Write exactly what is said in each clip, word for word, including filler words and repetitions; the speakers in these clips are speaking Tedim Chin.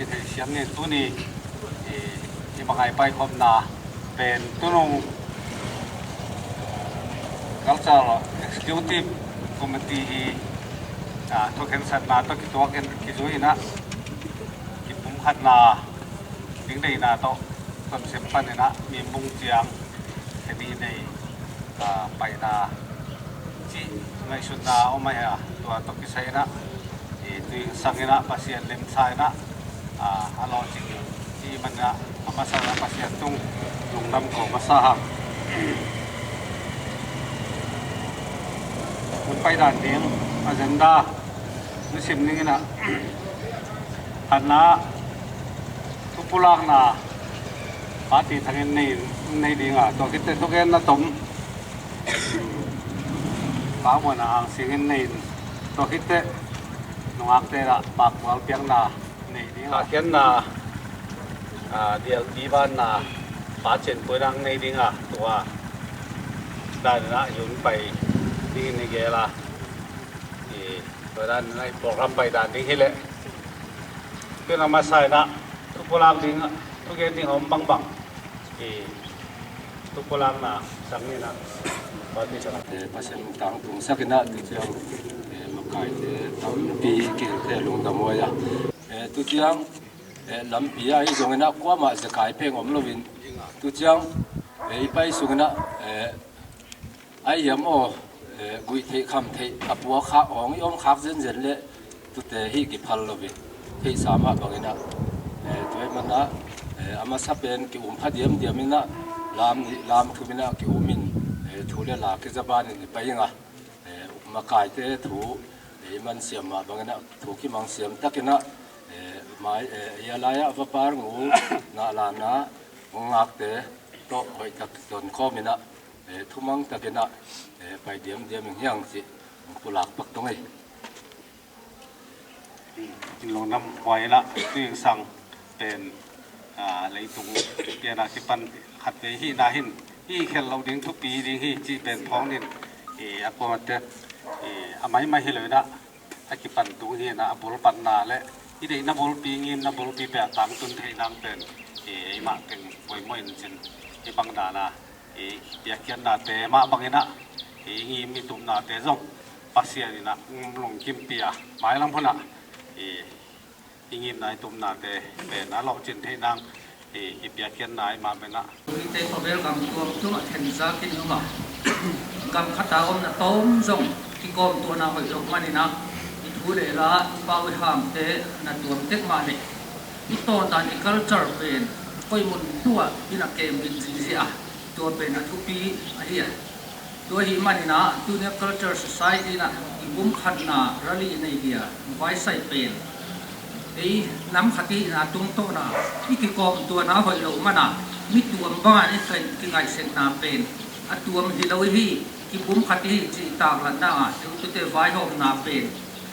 Thei siam ni tuni i, i mangai paikhopna pen tunung Cultural Executive Committee hi, a, thukhensatna tawh kituakin kizui inah kipumkhatna ding deihna tawh tonsem paninah mimung ciang khenih nei, a, paina cih ngaihsutna om ahi a, tua tawh kisai inah i tuingsang inah Pasian lemsa inah, a, a lawhcing i manah a masa inah Pasian tung lungdam ko masa hang. Hun paidan ding agenda nusim ning inah khatna thupulakna party thangin nei, nei dinga, tua khitte thugenna tom Pau Muan a angsingin nei in, tua khitte nungakte lah pakbual piakna nei dinga, thakhiatna, a, dialpi vanna pa cen puinak nei dinga, tua dan inah i hun pai dingin i gel a, i tua dan inah i program paidan ding hileh, tun a masa inah thupulak ding, thugen ding a om bangbang i thupulakna sang inah party sang. Eh, Pasian tangtung sak inah tu ciang, eh, makaite tampi kihilhte lungdam huai a. Eh, tu ciang, eh, lampi ah hi zong inah kuamah zekai peng om loin tu ciang, eh, i pai sung inah, eh, ai hiam aw, eh, guih theih kham theih a pua khak hong i om khak zenzen leh tute hih kiphal lo hi. Theihsa mah bang inah, eh, tua ahih manah, eh, a masa pen ki-um pha diamdiam inah lam nih lam thum inah ki-um in, eh, thu le la kiza banin i pai inga, eh, makaite thu, eh, i mansiam mah bang inah thu kimangsiam tak inah, eh, mai, eh, a lai-ah va par ngu na lana hong ngakte tawh hoih tak tonkhawm inah, eh, thumang tak inah, eh, pai diamdiam ing hiang cih hong pulak pak tung ei. Lungdam huai inah tuingsang pen, ah, leitung piana kipan khatvei hihna hin hih khelh loh ding thupi ding hi cih pen phawng in, eh, a kuamate, eh, a maimai hi lo inah a kipan tung hi inah a bulpatna le i deihna bulpi, ngimna bulpi pia tangtun theih nang pen, eh, eimah teng poimawh in cin i bang dana i piakkhiatnate mah bang inah i ngim i tupnate zong Pasian inah lungkimpih a, mailam hunah i, i ngimna i tupnate pen a lawhcin theih nang i, i piakkhiatna i mah bang inah. Tuite khawvel gam tuamtuam ah khenzakin i om a, gam khat a omna tawm zong kikawmtuahna hoih loh man inah i thu le la, i pau i hamte na tuam tek mah leh i tawntan i culture pen koi mun tu-ah inah kem dik zihziah a, tua pen a thupi ahi a. Tua ahih man inah tuni a Culture Society inah i pumkhatna rally nei dia vaisai pen ei nam khat i hihna tungtawna i kikawmtuahna hoih loh mana mi tuam banga i kingaihsiatna pen a tuam hi lo i hi, kipumkhat i hi cih taklatna a, tute vaihawmna pen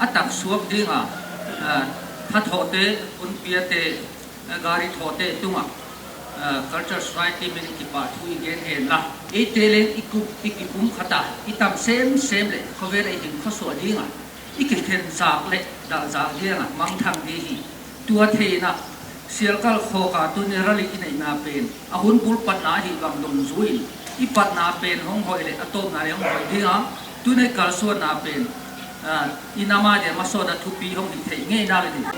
a taksuak dinga, ah, thathawhte, hunpiate, eh, gari thawhte tungah, eh, Culture Society min kipahthu i gen henla, eite leng i kup, i kipumkhat a, i tam semsem le khawvel a i hing khuasuah dinga i kikhenzak le dalzak dinga mangthang ding hi. Tua thei inah Sialkal khawka tuni rally i neihna pen a hun bulpatna ahi bang dongzui in i patna pen hong hoih le a tawpna le hong hoih dinga, tuni kalsuanna pen, ah, i nam a dia masawnah thupi hong hih theih ngei nak le ding.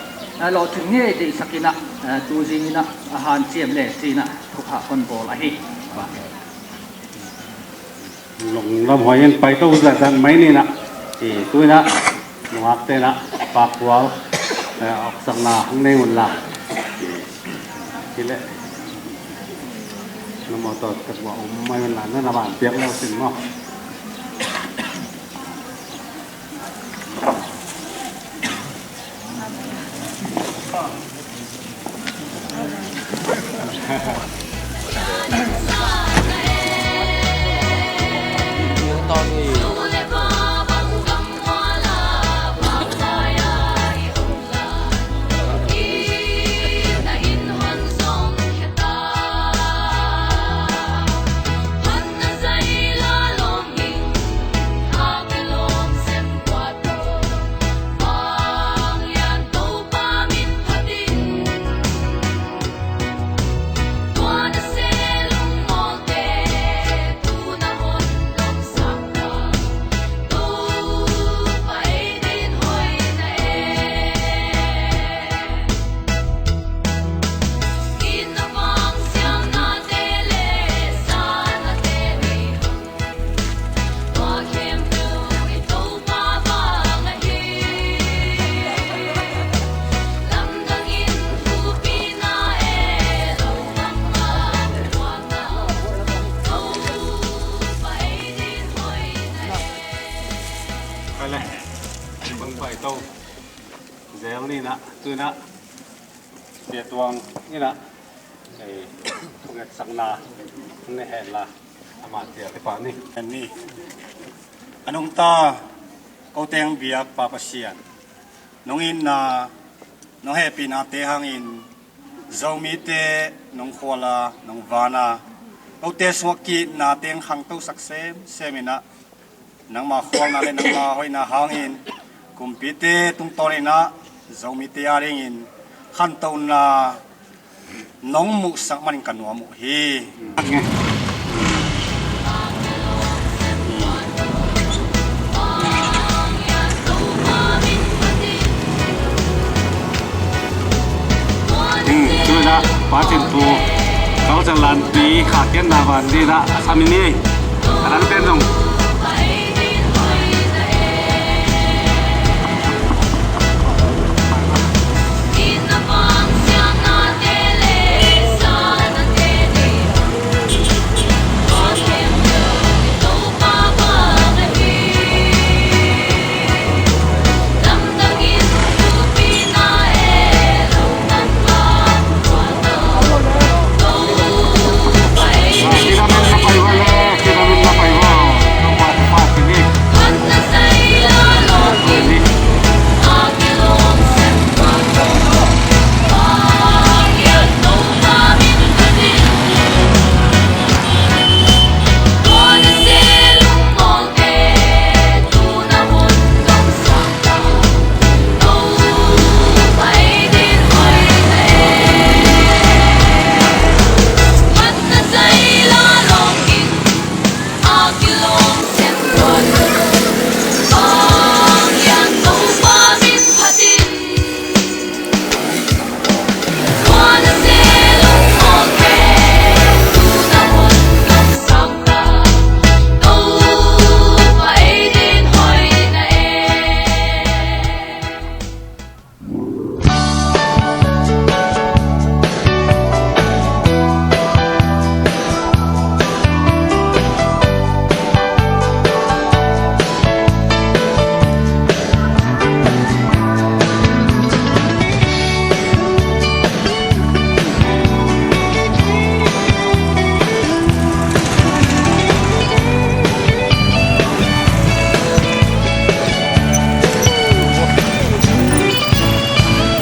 A lawhcing ngei deihsak inah, ah, tuzing inah a hanciam le ci inah thupha kon bawl ahi. Lungdam huai in paito zahzah mai ni inah, i tu inah nungakte inah pakbual, eh, awksakna hong nei unla. Hileh na mawtaw takbuah um mai unla, na na vanpiak leusin maw? Bang pai to zel ni na, tu na, Sia Tuang ina, eh, thungetsakna ne hela, ama tia te pa ni. Ni. A nungta, ko teng biak Pa Pasian. Nong itna, nong hehpihnate hangin, Zomite nong khuala, nong vana, kote sungah ki-itna teng khangtosak semsem ina, nangma khualna le nangma hoihna hangin, kumpite tungtawn ina, Zomite adingin, khantona nong muhsak manin ka nuam uh hi. Hmm, tu na, Pa Cin Pu, kau Cang Lan Pi, kha kian na van di na, a sam ni, a dan pen dong.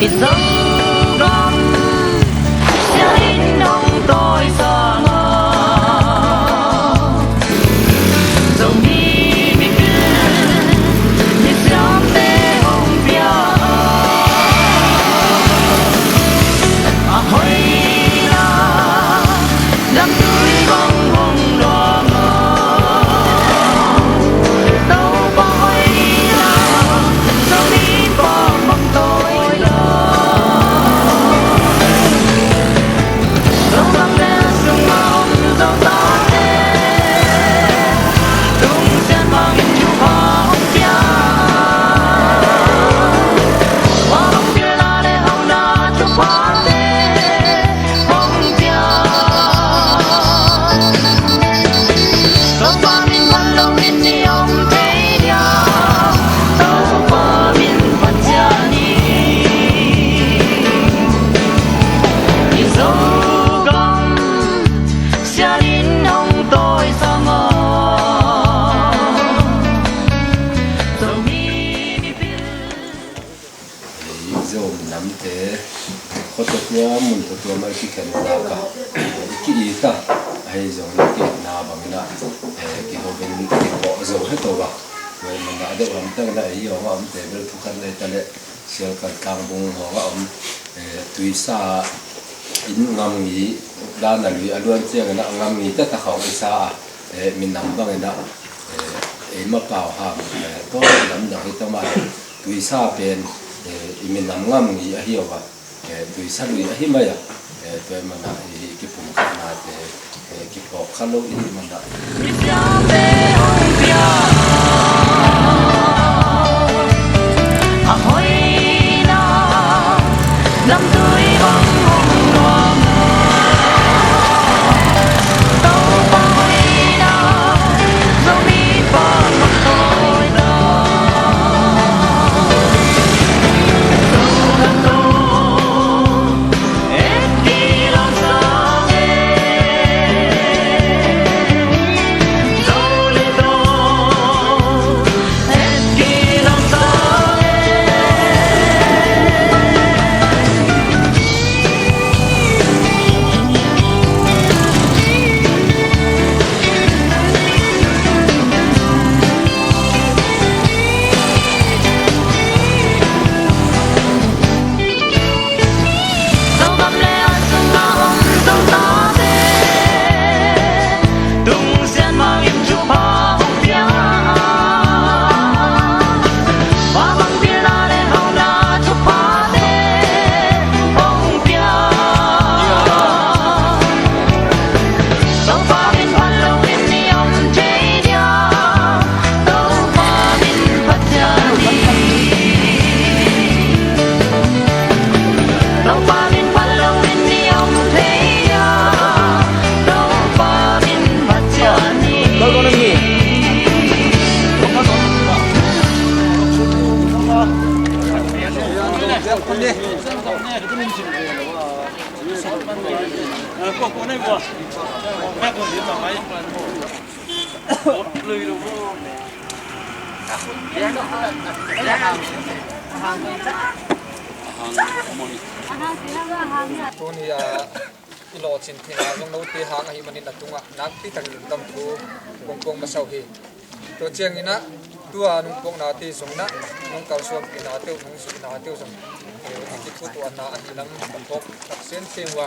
I Zogam sianginn hong tawisang a, Zomi mipil misiamte hong pia a, a hoihna damtui bang hong nuam a, Topa hoihna Zomi pa bang tawi lo. Zogam le sungah om Zotate tung sian bangin thupha hong pia. Hua hong pilna le hauhna thuphate hong pia. Topa min phat lo in ni om thei dia, Topa min phat ciat ni. I Zogam sianginn hong tawisang a, Zomi mipil. Ei Zo minamte, khua tuamtuam, mun tuamtuam ah i kikhen lak a, i ki-it a, ahi zongin i ki-itna bangin ah, eh, kiho in kipawh zo het uh a. Tua ahih manin ah a deuh lam tengin ah ei hong a omte bel thu khat nei ta leh, Sialkal Tlangbung hong a om, eh, tuisa in Ngamngi dan a lui a luan ciangin ah Ngamngi taktak hong i sa a, eh, minam bangin ah, eh, ei Mapau ham, eh, tua lamdang hi ta mah, tuisa pen, eh, i minam Ngamngi ahi uh a, eh, tuisa lui ahi mai a, eh, tua ahih manin ah i kipumkhatnate, eh, kiphawk kha lo i hih manin ah. Misiamte hong pia a, a hoihna damtui bang hong nuam a, Topa hoihna Zomi pa bang tawi lo. Tuni a i lawhcin theihna zong note hang ahih manin a tungah nakpi takin lungdam thu kong puak masa uh hi. Tua ciangin ah tua nong puaknate zong in ah nong kalsuanpihnate uh, nong zuihnate uh zong, eh, i kithutuahna ahi lam ka phawk tak semsem uh a,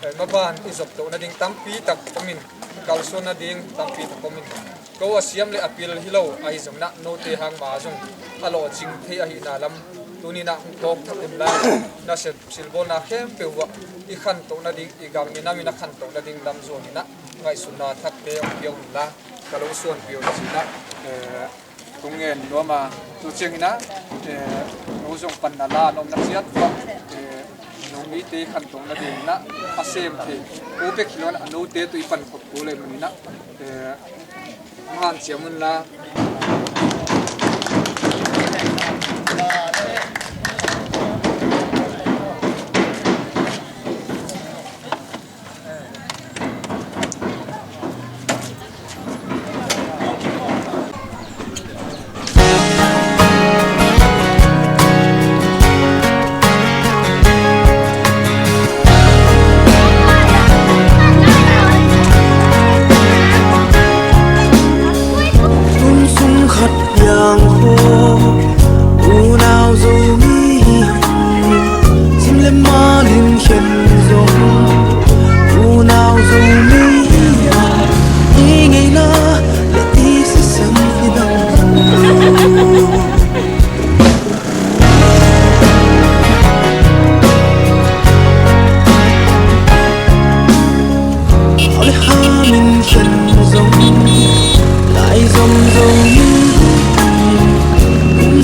eh, maban i zop toh nading tampi tak om in, kalsuan nading tampi tak om in, ko a siam le a pil hi lo ahi zong in ah note hang ma zong a lawhcing thei ahihna lam tuni in ah hong phawk thak un la, na sil, silbawlna khempeuh uh ah i khantoh nading, i gam minam in a khantoh nading lam zuan in ah ngaihsutna thakte hong pia un la, ka lo suanpih uh hi ci in ah, eh, kong ngen nuam a, tu ciangin ah, eh, no zong panna la na omna ciat uh ah, eh, no mite khantoh nading in ah a sem thei ko bek hi lo in ah note tawh i pan khop kul ahih manin ah, eh, hong hanciam un la. Tun sung khat piang khawm unau Zomi hi hang, sim le malin khen zong unau Zomi hi hang, i ngeina le i sisan hi dang. Aw le, ha min khen zong, lai zong Zomi, kum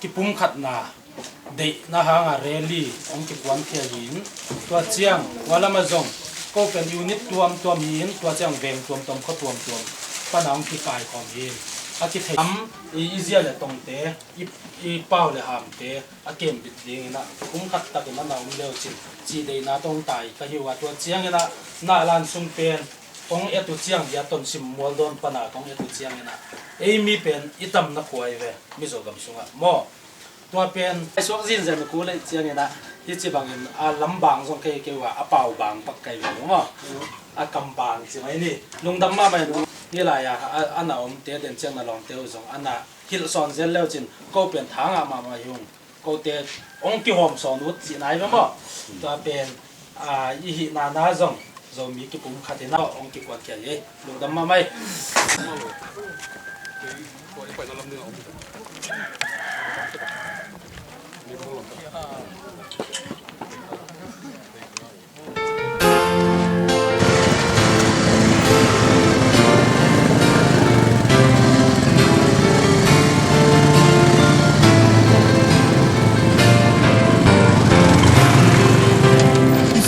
Kipumkhatna deihna hanga rally hong kikuankhia hi-in, tua ciang tua lamah zong ko pen unit tuamtuam hi-in, tua ciang veng tuamtuam, khua tuamtuam pana hong kipaikhawm hi-in, a kithei am i, i zia le tongte, i, i pau le hamte a kembit dinginah kipumkhat takin a na om leucin cih deihna tawh hong tai ka hi uh a, tua cianginah na lan sung pen kong et uh ciang, bia tonsim mualdawn pana kong et uh cianginah ei mi pen i tamna khua hi ve, Mizo gam sungah maw. Tua pen ai suak zinzen ku lei cianginah hih ci bangin a lam bang zong kei kei uh a, a pau bang pak kai ve uh maw. A kam bang ci mai ni. Lungdam mahmah in uh. Hih lai-a a, a na omte den ciang na lawmte uh zong a na hilh sawn zel leucin ko pen tha ngah mahmah hi ung. Kote hong kihawm sawn uh cihna hi ve maw. Tua pen a, i hihna na zong Zomi kipumkhat hi-in a hong kikuankhia hi. Lungdam mahmah hi.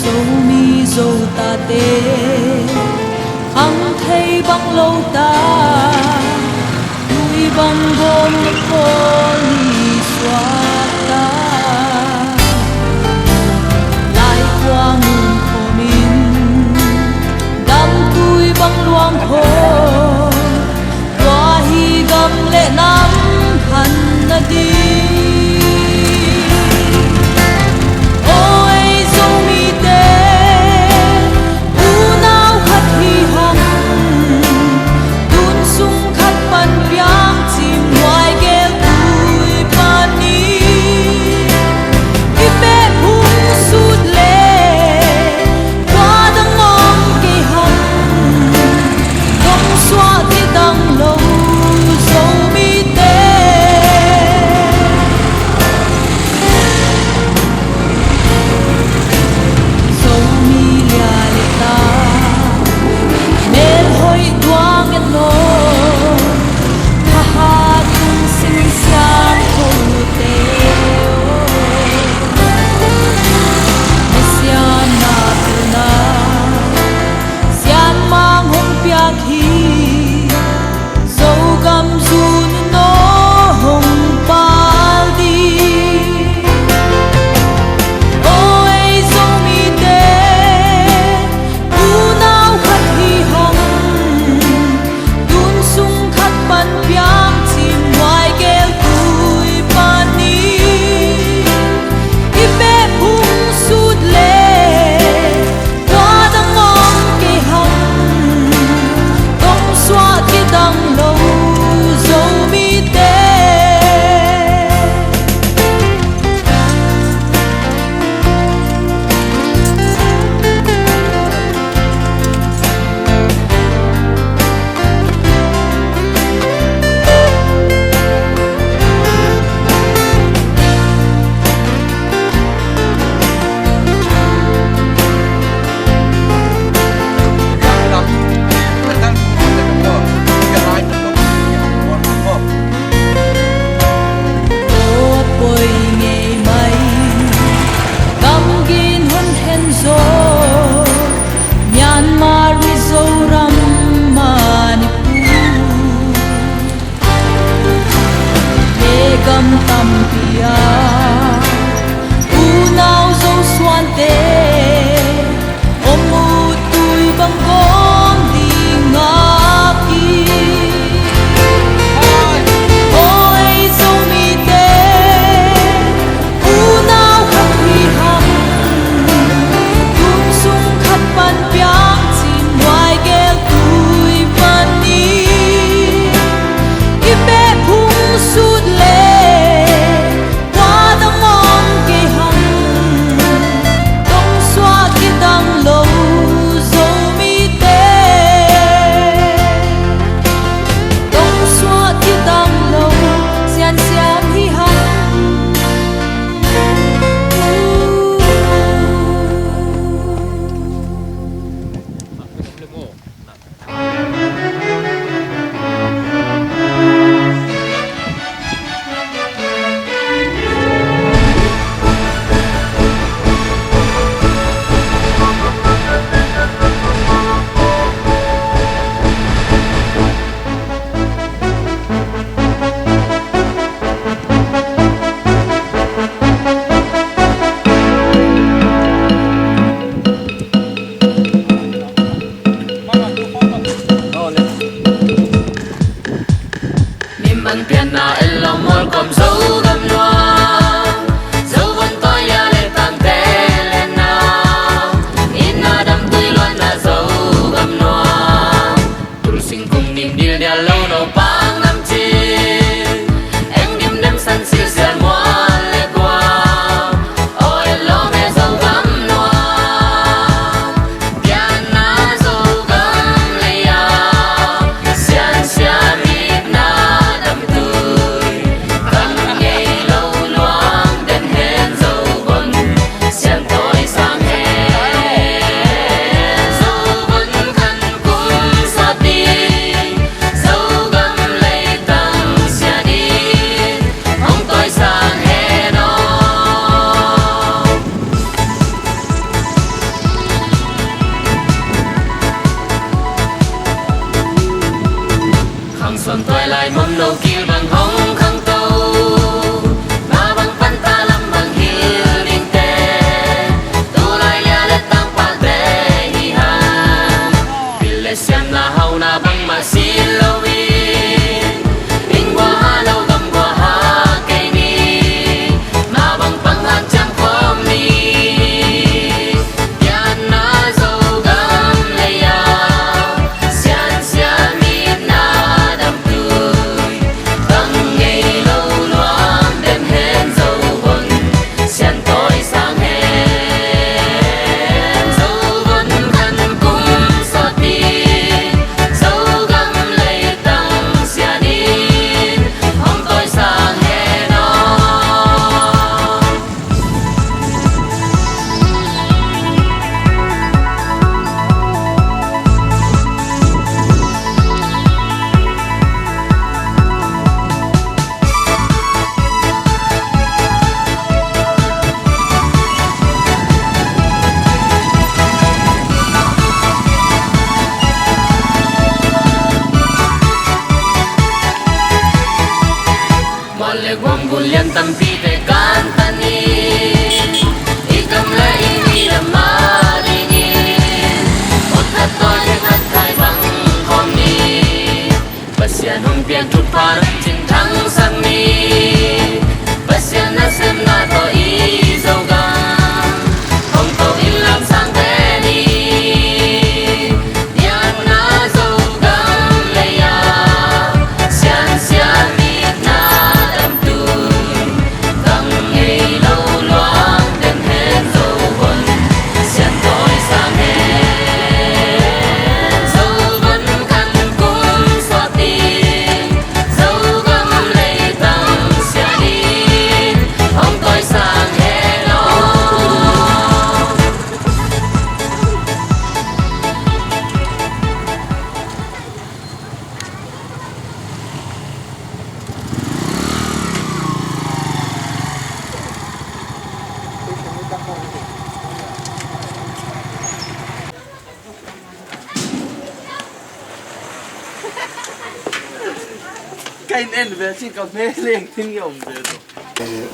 Zomi Zotate khang thei bang lo ta, tui bang gawm na pawl ni suak ta. Lai kuang um khawmin dam tui bang luang khawm, tua hi gam le nam phan nading. Oi Zomite, unau khat hi hang, tun sung khat pan piang cim huai gel tui pan ni. I peh phung sut le tua dang om kei hang, dong suah didang lo Zomite. Zomi lia le ta, melhoih tuang en lo, thahat tung sing siam kote. Misiamna tuna sianmang hong piak hi. Zogam zun no hong pal ding. Oi Zomite, unau khat hi hang, tun sung khat pan piang cim huai gel tui pan ni. I peh phung sut le tua dang om kei hang, dong suah didang lo Zomite. Tua poi ngei mai, gamgin hon hen zaw, Myanmar, Mizoram, Manipur. Le gam tampi ah unau Zosuante om uh, tui bang gawm ding ngak hi. Oi Zomite, unau khat hi hang, tun sung khat pan piang cim huai gel tui pan ni. I peh phung sut le Pianna en lo mual kom Zogam nuam, Zovon tawi lia le tangte lenna, inn a damtui luanna Zogam nuam. Tul singkung nim dil dial lo no pang nam cin, eng dim dem san silsial mual le kua, aw en lo me Zogam nuam. Pianna Zogam lei-a, siansia mitna damtui, tang ngei lo luang den hen Zovon, siantawi sang hen Zovon kan kum sawt ding, Zogam leitang sia ding hong tawisang hen aw. Khang suan tuai lai mom no kil bang hong khangto, ma bang panta lam bang hil dingte, tu lai lia le tangpakte hi hang. Pil le siamna hauhna bangmah sin lo in, inn gua ha lo gam gua ha kei ni, ma bang pang hanciam khawm ni. Pianna Zogam lei-a, siansia mitna damtui, tang ngei lo luang den hen Zovon, siantawi sang hen Zovon kan kum sawt ding, Zogam leitang sia ding hong tawisang hen aw. Mual le guam gul lian tampite kantan in, i gam le i ni lam a dingin, ut khat tawi khat khai bang khawm ni. Pasian hong piak thupha nang cin thangsak ni. Pasian nasemna tawh i Zogam hong to in lamsang ve ni. Pianna Zogam lei-a, siansia mitna damtui, tang ngei lo luang den hen Zovon, siantawi sang hen Zovon kan kum sawt ding, Zogam leitang sia ding hong tawisang hen aw. Ka in en ve cin ka hme leng thing i om ve lo. Eh,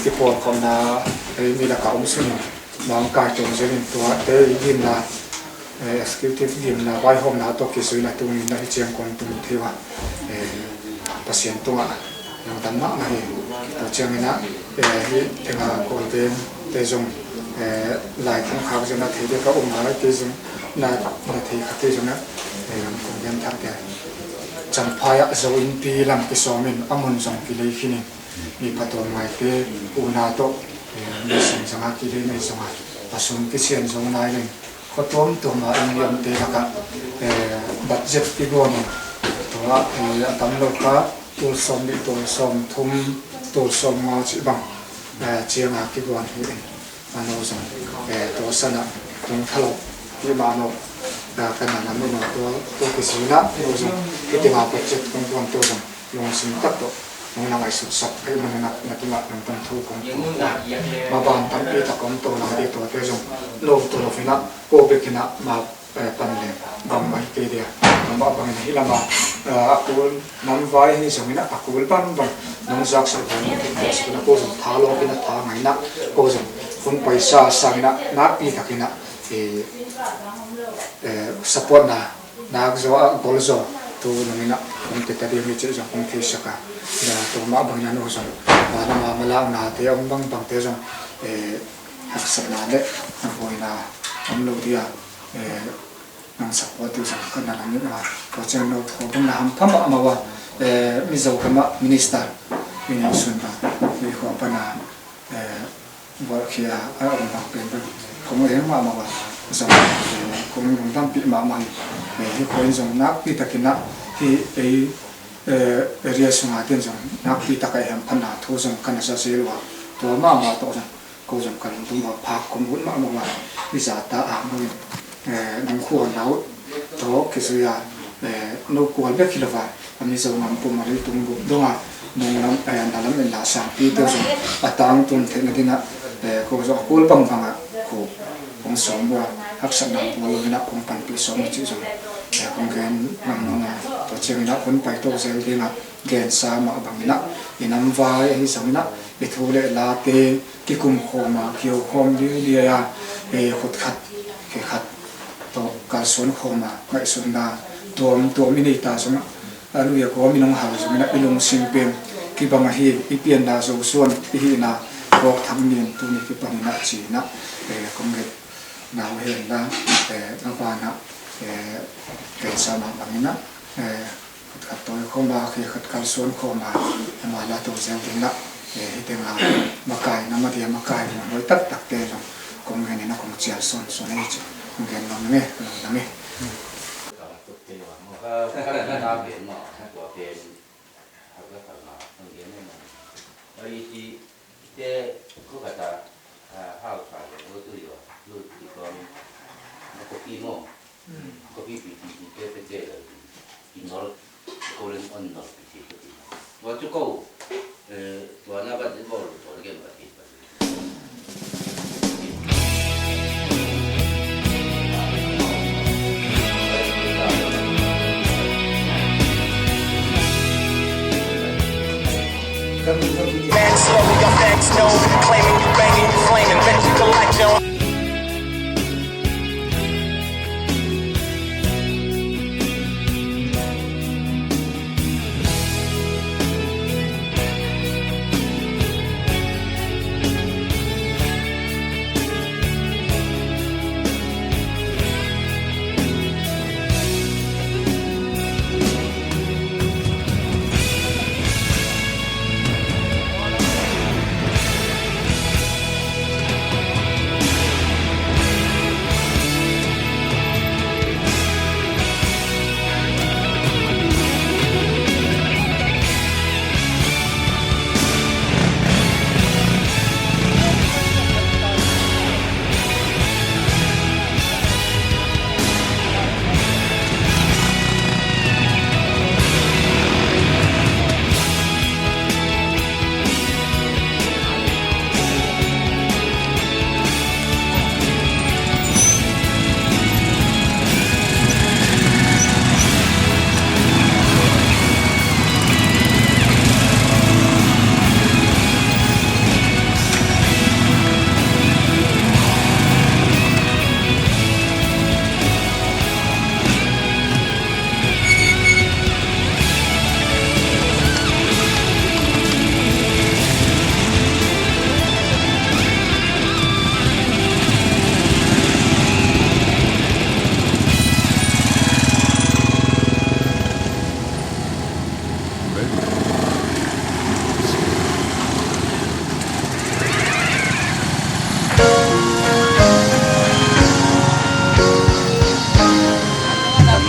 kipawlkhawmna, eh, mi lakah om sunin mawngkai tawng zelin tua te i gimna, eh, executive gimna vaihawmna tawh kizuina tungin na hi ciang kong tung thei uh a, eh, Pasian tungah lungdam mahmah hi. Tua ciangin ah, eh, hi tenga Kawlveng te zong, eh, lai kong khak zong na thei dek a um lai te zong na, na thei kha te zong na, eh, kong gen thak te. Champhai ah Zo innpi lam kisawmin a mun zong kilei khinin, mi phatawm ngaite, una tawh, eh, mi sung zanga kilei nei zonga, a sung kisian zong nai leng, khua tuamtuama inn liamte lakah, eh, budget kiguanin, tua, eh, a tam lo kha, tul sawm nih, tul sawm thum, tul sawm nga cih bang, eh, cianga kiguan hi in. A no zong, eh, tua sana tung thalo hi mah no, eh, ka na lam no tua, tua kizinah no zong, hiti mah budget kong guan tua zong, lungsim tak tawh nong na ngaihsutsak ahih manin ah na tungah lungdam thu kong ko. Maban tampi tak om to lai ding, tuate zong lo tawh lo in ah, ko bek in ah ma, eh, pan leng bangmah hi kei dia. Bangmah bangin ah hih lamah, eh, a kul namvai hi zongin ah, a kul bangbang nong zaksak dan na thei ko zong, ko zong tha lawk in ah, tha ngai in ah, ko zong hun paisa sangin ah nakpi takin ah, eh, eh, support na nak zaw a gol zaw, Tu nungin ah kong teta ding hi cih zong kong theisak a, tua mah bangin a nu zong, a, lama malaknate a om bangbangte zong, eh, haksatna le buaina om lo ding a, eh, nang sak pawl tu zong ka na lam in a, tua ciang no thaw bang na hampha mahmah a, eh, Mizo kamah minister, mi nei sun na, mi khua pana, eh, Volkhia a om bang pen bang kong eng mahmah a zong, eh, kong lungdampih mahmah hi. Eh, hih khua in zong nakpi takin ah hih ei, eh, area sungah ten zong nakpi tak a i hamphatna thu zong ka na za zel uh a, tua mahmah tawh zong ko zong ka lungdam uh a, phak kong hun mahmah uh a, i zahtak a hang in, eh, nong khual na uh tawh kizui a, eh, no kual bek hi lo a, a Mizo ngam pum a leitung bup dong a, nong lam, eh, na lam en la sangpite zong a tangtun theihna ding ah, eh, ko zong a kul bangbang ah ko kong sawm uh a, haksatna bual lo in ah kong panpih sawm uh cih zong, eh, kong gen ngam nuam a, tua ciangin ah hun pai to zel ding ah gensa mah bangin ah i nam vai ahi zongin ah i thu le late kikum khawm a, kio khawm liailiai a, eh, khut khat khe khat tawh kalsuan khawm a, ngaihsutna tuamtuam i nei ta zongah, a lui a kawm i nong hal zongin ah i lungsim pen kibang ahi, i pianna Zo suan i hihna phawk thak ni in tuni kipanin ah ci-in ah, eh, kong gen nau hen la, eh, na vanah, eh, gensa mah bangin ah, eh, khat khat tawi khawm a, khe khat kalsuan khawm a, ama la to zel ding lah, eh, hih teng a makai, na mah dia makai muanhuai taktakte zong kong ngen in a kong cial suansuan ahi ci. Kong gen nuam ing e, ka lungdam e. Te, ko kata, ah, hau sa le, lo tu yo, lo tu ko, na kopi mo. Kopi pi pi pi te te te lo. Inol, ko len on nol pi pi pi. Tua tu ko, eh, tua na ba de bol, bol game ba ti ba. Manslaughter, your facts know. Claiming you banging, you flaming, bet you can light your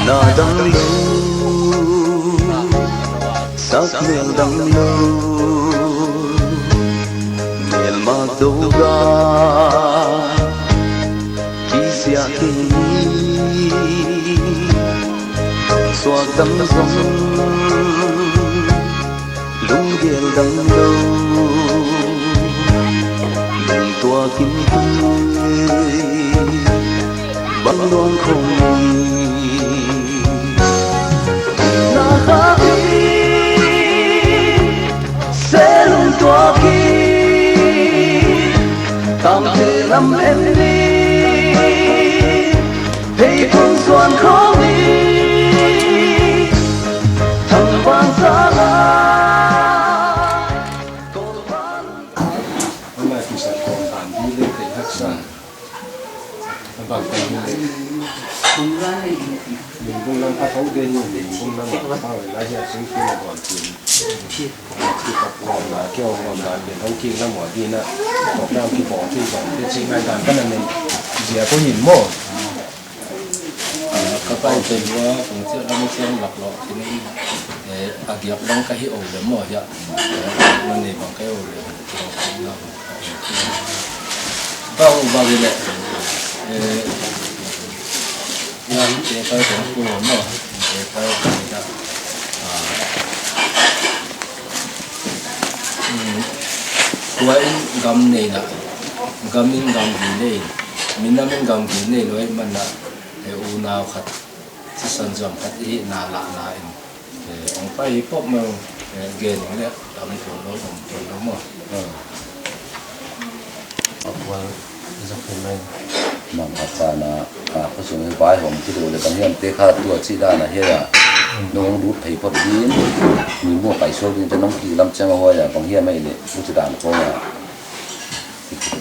Na dang lo, sak mel dang lo, mel mak do ga, kisiah kei ni, suak dang zong, lunggel dang lo, lungtuak in tui, bang luang khong ni. Na khak in, se lungtuak in, tamte lam en ni, hei phung suan khong ni. Mingbung lam khat ho ding hi, Mingbung lam ah pau lai hiah singkung a guan tin. Kipak guan la, kio guan la, pia hong kik lam ua dina. Program kibawl thei guan te cih ngai dan ka na nei. Zia ko hin maw? Ka pai pen hua kong ciah lam ciang lak lawh khin in, a giak bang ka hi o le maw hiah, na nei bang ka hi o le. Bang bang hi le, lam te kai kong ku maw, te kai kong hiah. Tua in gam nei na, gam in gam gi nei, minam in gam gi nei lo i man na, unau khat, sisan zuam khat i na la na in, ong pai hi pop meng, gen ong le tam tuan lo, om tuan lo maw. Nang khat sana, a, khosung hi vai hong ki do le bang hiam te kha tua ci dan a hia. Nong lut phei phot din, mi mua pai suak din te nong ki lam ciang a hua ya bang hiam ai le, u ci dan kong a.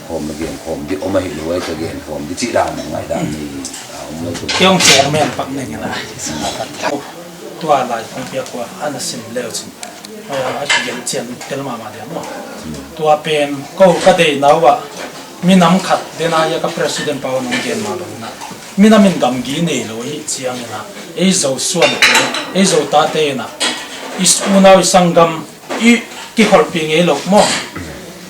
Khawm na gen khawm di om ahi lo ai ka gen khawm di cih dan ngai dan ni. Kiong chairman pak neng ina. Tua lai kong piak ua ana sim leu cin. A kigen cian tel mama dia maw. Tua pen ko ka dei nau ah minam khat dena ia ka president pau nong gen ma lo na. Minam in gamgi nei lo hi ciang ina. Ei zo suan te, ei zo ta te ina. Is unau i sanggam i kikholhpih ngei lo maw?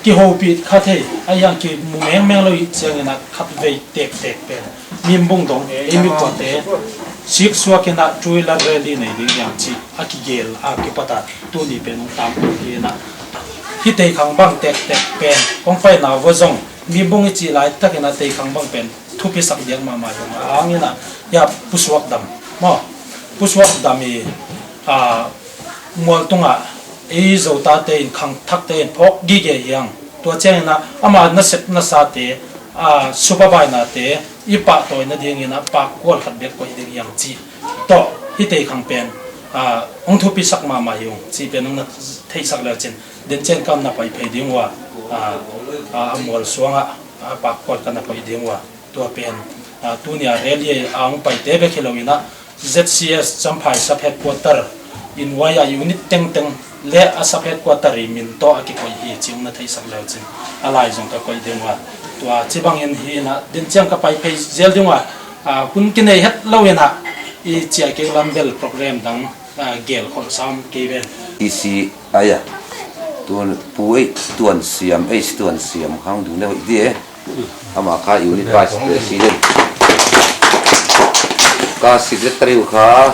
Kihopih kha thei a hiang kimu mengmeng lo ih ciangin ah khatvei tektek pen Mingbung dong ei mi kuate siksuak in ah two wheeler rally nei ding hiang cih a kigel a kipat ah tuni pen hong tam hi in ah hih teikhang bang tektek pen hong paina vua zong Mingbung i cih laitakin ah teikhang bang pen thupisak diak mahmah hi hong a hangin ah hiah pusuak dam maw? Pusuak dam i a mual tungah ei Zotate in khangthakte in phawk gige hiang. Tua ciangin ah ama nasep nasate a supabainate i pahtawi nadingin ah pakkual khat bek koih ding hiang cih tawh hih teikhang pen a hong thupisak mahmah hi hong cih pen hong na theihsak le cin den ciang kam na pai phei ding uh a a mual suangah a pakkual ka na koih ding uh a. Tua pen a tunia rally a hong paite bek hi loin ah Z C S Champhai sub headquarter in wai a unit tengteng le a sub headquarter i min tawh a kikoih hi cih hong na theihsak leu cin a lai zong ka koih ding uh a. Tua ci bangin hi in ah din ciang ka pai phei zel ding uh a, a hun kinei het loin ah i ciah kik lam bel program dang a gel kholh sam kei ven. I si ai a tuan pu ei tuan siam ei si tuan siam khang dung le hoih di e. Ama kha unit vice president. Ka secretary uh kha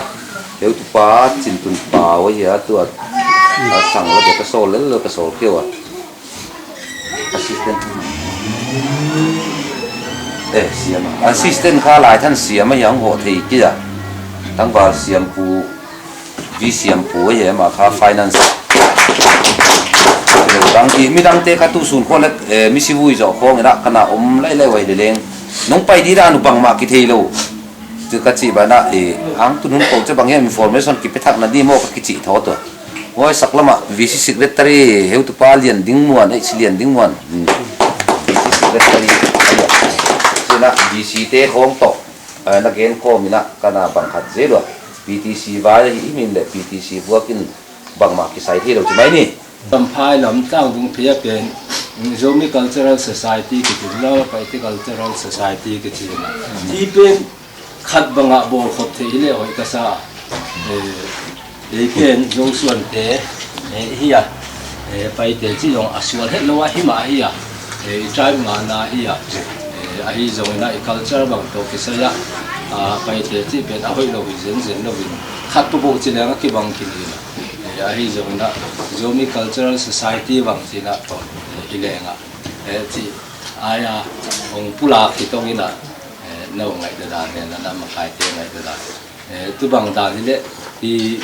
heutupa Cintun Pau ahi a tua a sang lo ka sawl lel lo ka sawl keu a. Assistant. Eh, siam a. Assistant kha lai than siam a hiang hawh thei kia. Tangval siam pu. Vi siam pu a hiam a kha finance. Dang i midangte kha tu sun khawng le, eh, misi vui zawh khawng ina kana om lailai wai le leng. Nong pai di dan uh bangmah kithei lo. Tu ka cih banah, eh, ang tu nun ko ce bang hiam information kipethak na di maw ka kicih thaw tua. Huai sak lamah V C secretary heutupa Lian Ding Muan, eh, si Lian Ding Muan. Hmm. V C secretary, ayo. Sina V C te khawng tawh. Eh, na gen khawm ina kana bang khat zel uh a P T C vai ahi himin le P T C buakin bangmah kisai thei lo ci mai ni. Champhai lam tang dung phei a pen Zomi Cultural Society kici lo, Paite Cultural Society kici lo. Ti pen khat bangah bawl khop thei hi le hoih ka sa. Eh, Ei pen Zo suante, eh, hi a, eh, Paite ci zong a sual het lo a hi mah hi a, eh, i tribe ngana hi a, eh, ahi zongin ah i culture bang tawh kisai a, ah, Paite ci pen a hoih lo hi zenzen lo in khat paboh ci leng a kibang khin hi a, eh, ahi zongin ah Zomi Cultural Society bang ci in ah tawh, eh, i leng a, eh, ci ai a hong pulak hi tong in ah, eh, no ngaih dadan hen a na makaite ngaih dadan. Eh, tu bang dan hi leh i,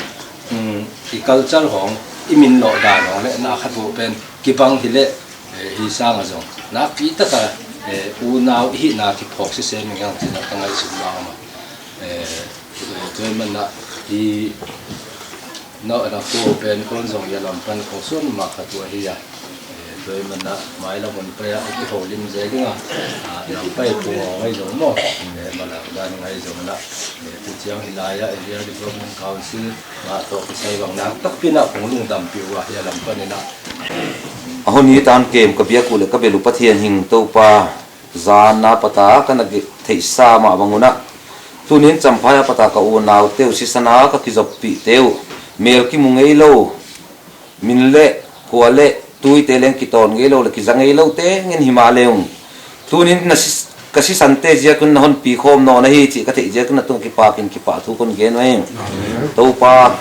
um, i culture hong i min lawh dan hong leh na khat uh pen kibang hi leh, eh, hi sang a zong nakpi taka, eh, unau i hihna kiphawk sisem ing ang cih na ka ngaihsut mah a. Eh, eh, tua ahih manin ah i nawh na ko pen kon zong i a lam pan kong suan mah khat uh ahi a. Eh, Tua ahih manin ah mailam hun pai-ah i kiholim zel ding a, ah, lam pai pung aw ngai zong maw, eh, malak dan ngai zong na, eh, tu ciang hi lai-ah Area Development Council mah tawh kisai bang nak takpi-in ah kong lungdampih uh a, hih a lam panin ah. A hun hi tan kem ka biak uh le ka bel uh Pathian hing Topa, zan a pat a ka na theihsa mah bang un ah, tuni-in Champhai a pat a ka unaute uh sisan a ka kizoppihte uh, mel kimu ngei lo, min le khua le tuite leng kitawn ngei lo le kiza ngei lo teng in hi mah le ung, tuni-in na si-, ka sisante ziak un na honpi khawm nawn ahi cih ka theih ziak un na tungah kipakin kipahthu kon gen uh hi. Topa,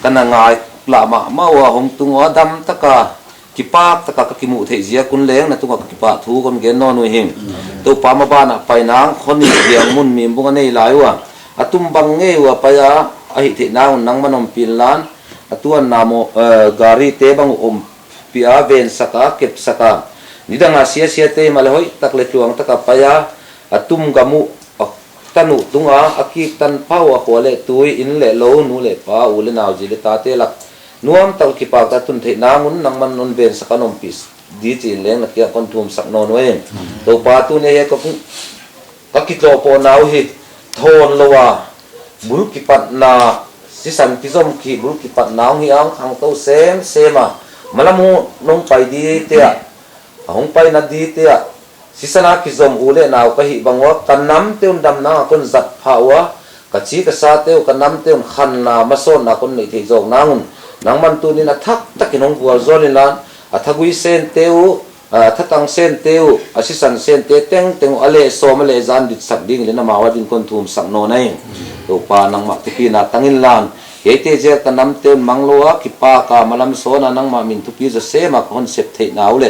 ka na ngai lah mahmah uh a, hong tung uh a, dam tak a, kipak tak a ka kimuh theih ziak un leng na tungah ka kipahthu kon gen nawn uh hi. Topa, maban ah pai nang, hon i hiang mun mimbung a nei lai uh a, a tum bang ngei uh a pai a, ahih theih nang un nangman ompih inla, a tuanna maw, eh, garite bang uh ompih a, vensak a, kepsak a, nidang a siasiate hi mah le hoih tak le tluang tak a pai a, a tum gam uh, a tan uh tung a, a kik tan pah uh a, khua le tui, inn le lo, nu le pa, u le nau, zi le tate lak nuam tak le kipak tak a tun theih nang un nangman hon vensak a, hon ompih ding ci-in leng na kiang kon thumsak nawn uh hi. Topa, tuni-a hi ka kung ka kitlawhpawhna uh hi thawn lo a, bul kipatna, sisan kizom khit bul kipatna hong hi a, hong khangto semsem a, malam uh nong pai dingte ah, a hong paina dingte ah, sisan a kizom u le nau ka hih bang uh a, ka namte un damna ah kon zat phah uh a, ka ci ka sate uh, ka namte un khanna masawnna kon neih theih zawk nang un, nangman tuni-in a thak takin hong gualzawl inla, a thagui sente uh, a thatang sente uh, a sisan sente tengteng uh, a leh sawm a leh za ditsak dingin amau adingin kon thumsak nawn hi. Topa, nangmah thupina tang inla, eite ziak a ka namte un mang lo a, kipak a, malam sawn a, nangmah min thupi zaw sem a ka hon sep theihna uh le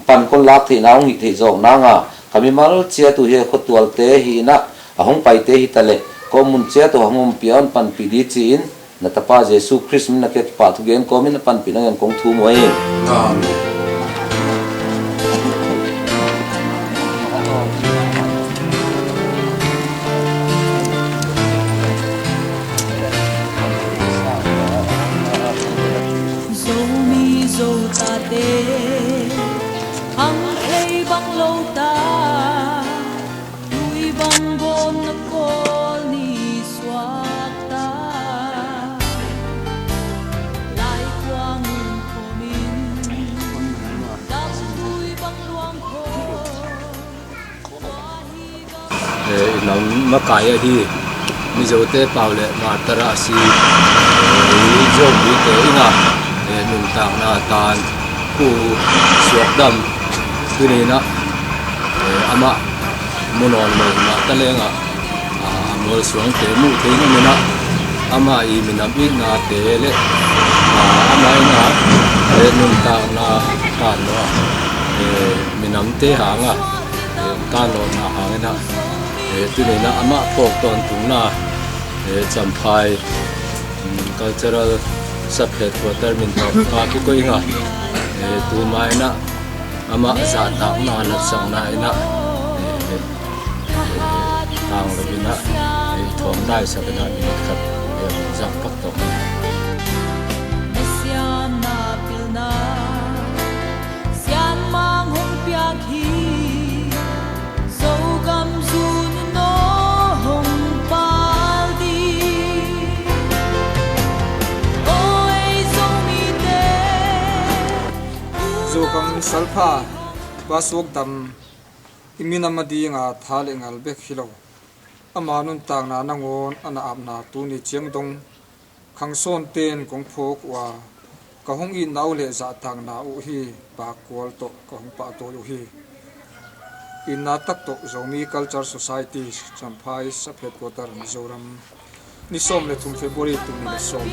pan kon lak theihna hong hih theih zawk nang a, ka mimal ciat uh hi a, khuatualte hi-in ah, a hong paite hi ta leh, ka om mun ciat uh a hong ompih a, hon panpih ding ci-in, na Tapa Jesu Khrist min a kipahthu gen kawmin na panpih nang in kong thum uh hi. Amen. Zomi Zotate hang thei bang lo ta, tui bang bawm na kawl ni suak ta. Lai kuang in khawm in, dam tui bang luang khawm. Eh, i nam makai ahi Mizote pau le martar a si, eh, Zomite in ah, eh, nuntakna tan pu suak dam tuni-in ah, eh, amah mu nawn lo mah ta leng ah, ah, mualsuangte muh theih nung in ah, amah i minam itnate le, ah, amah in ah, eh, nuntakna tan lo ah, eh, minamte hang ah, eh, tan lawhna hang in ah, eh, tuni-in ah amah phawk tawntungna, eh, Champhai, mm, Cultural Sub Headquarter min tawh ka kikoih ing ah, eh, tuma in ah amah zahtakna latsakna in ah, eh, eh, tang lo in ah, eh, thawm daisak in ah minit khat, eh, zang pak tawh. Messiah na pilna Sianmang hong piak hi, Zogam zun no hong pal ding. Oi Zomite, Zogam salpha, tua suak dam i minam a dinga tha le ngal bek hi lo, ama nuntakna nangawn a na apna tuni ciang dong khangsawnte'n kong phawk uh a, ka hong itna uh le zahtakna uh hi pakkual tawh ka hong pahtawi uh hi. Itna tak tawh Zomi Culture Society, Champhai Sub Headquarter, Mizoram. Ni sawm le thum February tul nih le sawm.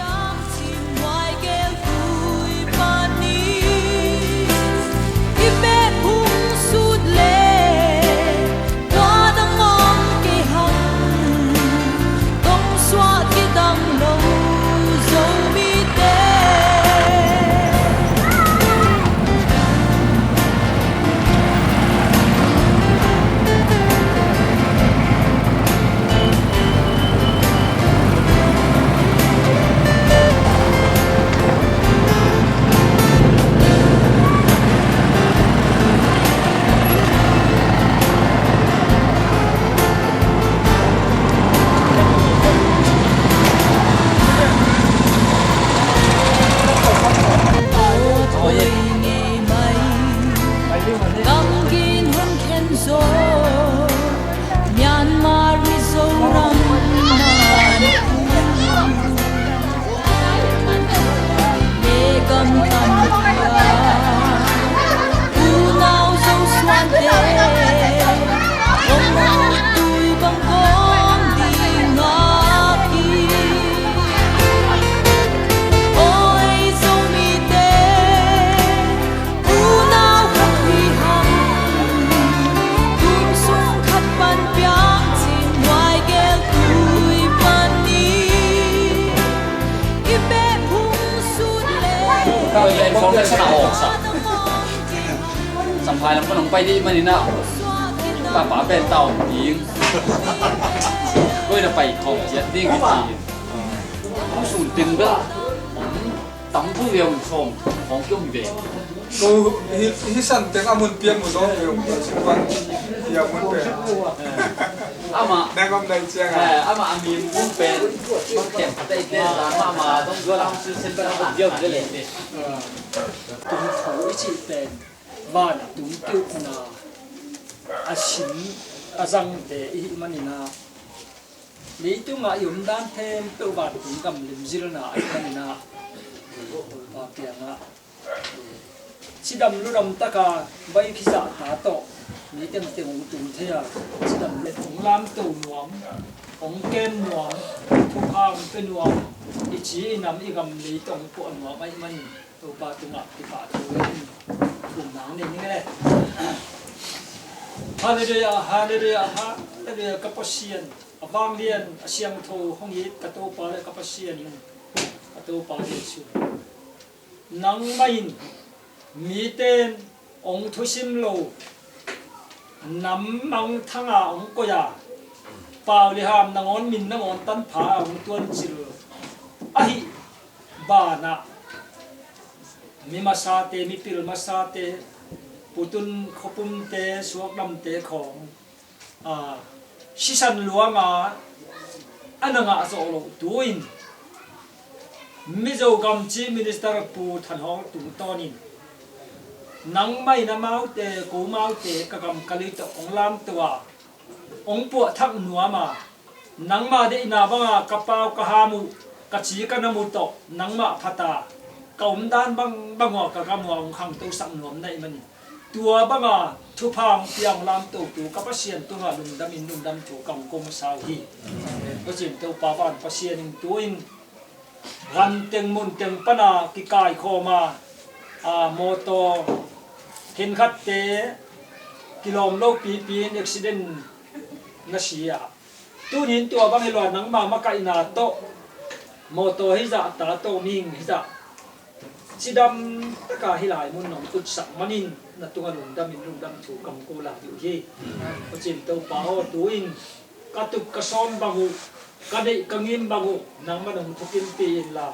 Information a awksak. Samphai lam pan hong pai dih manin ah, papa pen tau ding. Koi na pai khawm ciat ding i ci. Hong sun teng bel tam bu leu sawm hong kiom ve. Ko hi, hi san teng a mun pian mu zong leu, a mun pen. Ama nang om dai ciang a. Eh, ama a mi mun pen. Kem khat ai pen, ama ama dong zua lam su sen pen a viau viau le. Tung thu i cih pen van a tung kiukna a sin a zangte i hih manin ah, leitungah i omdan khempeuh vantung gam limzilna a hih manin ah, Topa kiangah cidam ludam taka vai khizah ta tawh mi tengteng hong tung thei a, cidam le hong lamto nuam, hong kem nuam, thupha hong pia nuam, i ci i nam i gam lei tawh hong puah nuam ahih manin Topa tungah kipahthu in thum nang nei ning e. Halleluiah, halleluiah, halleluiah, ka Pasian a vanglian a siangtho hong it ka Topa le ka Pasian in, ka Topa Jesuh. Nangmah in mite in hong thusim lo, nam mangthang a hong koih a, pau le ham nangawn min nangawn tanpha a hong tuancil ahih banah, mi masate, mipil masate, putun khuapumte, suakdamte khawng, a, sisan luanga a na ngah zawh loh tu-in Mizo gam Chief Minister Pu Thanhawng tungtawnin nangmah in amaute, komaute ka gam ka lei tawh hong lamto a, hong puahthak nuam a, nangmah deihna banga ka pau ka ham uh, ka ci ka nam uh tawh nangmah phat a, ka omdan bangbang uh a ka gam uh a hong khangtosak nuam na hih manin, tua banga thupha hong pia hong lamto tu ka Pasian tungah lungdamin lungdam thu ka hong ko masa uh hi. Pasian Topa van Pasian in tu-in ganteng munteng pana kikaikhawm a, a, mawtaw khenkhatte kilawm lo pipi in accident na si a, tuni in tua bang hi lo a nangma makaihna tawh mawtaw hizah, ta tawh mihing hizah, cidam taka hih lai mun nong tutsak manin na tungah lungdamin lungdam thu ka hong ko lai dih uh hi. Pasian Topa aw, tu-in ka tup ka sawm bang uh, ka deih ka ngim bang uh nangmah nong thukimpi inla,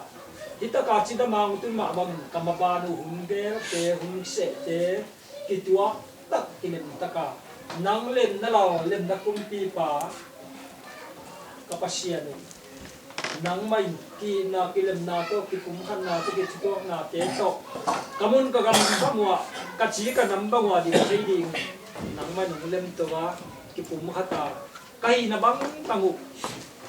hih taka cidam a hong tun mah bangin ka maban uh hun gelte, hun sehte kituak tak, kilemtak a, nang lemna Lal, lemna kumpipa ka Pasian uh, nangmah in ki-itna kilemna tawh, kipumkhatna tawh, kithutuaknate tawh ka mun ka gam bang uh ah, ka ci ka nam bang uh ah dim thei ding nangmah in hong lemto a, kipumkhat a, ka hihna bangbang uh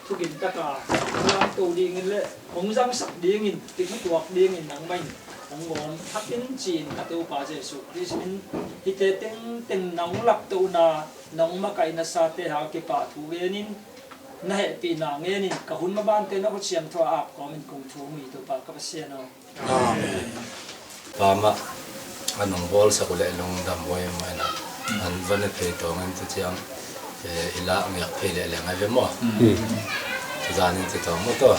thukim taka hong lamto dingin le hong zangsak dingin, kithutuak dingin nangmah in hong gawm thak in, ci-in ka Topa Jesuh Khrist min hihte tengteng na hong laptohna, na hong makaihna sate hang kipahthu genin, na hehpihna ngenin, ka hun mabante na khut siangtho a ap kawmin kong thum hi, Topa ka Pasian aw. Amen. Pa mah a nong bawlsak uh leh lungdam huai mah inah, an van a phei tawngin tu ciang, eh, i lak ngiak phei leh leng a ve maw? Tuzanin tu tawng maw tua?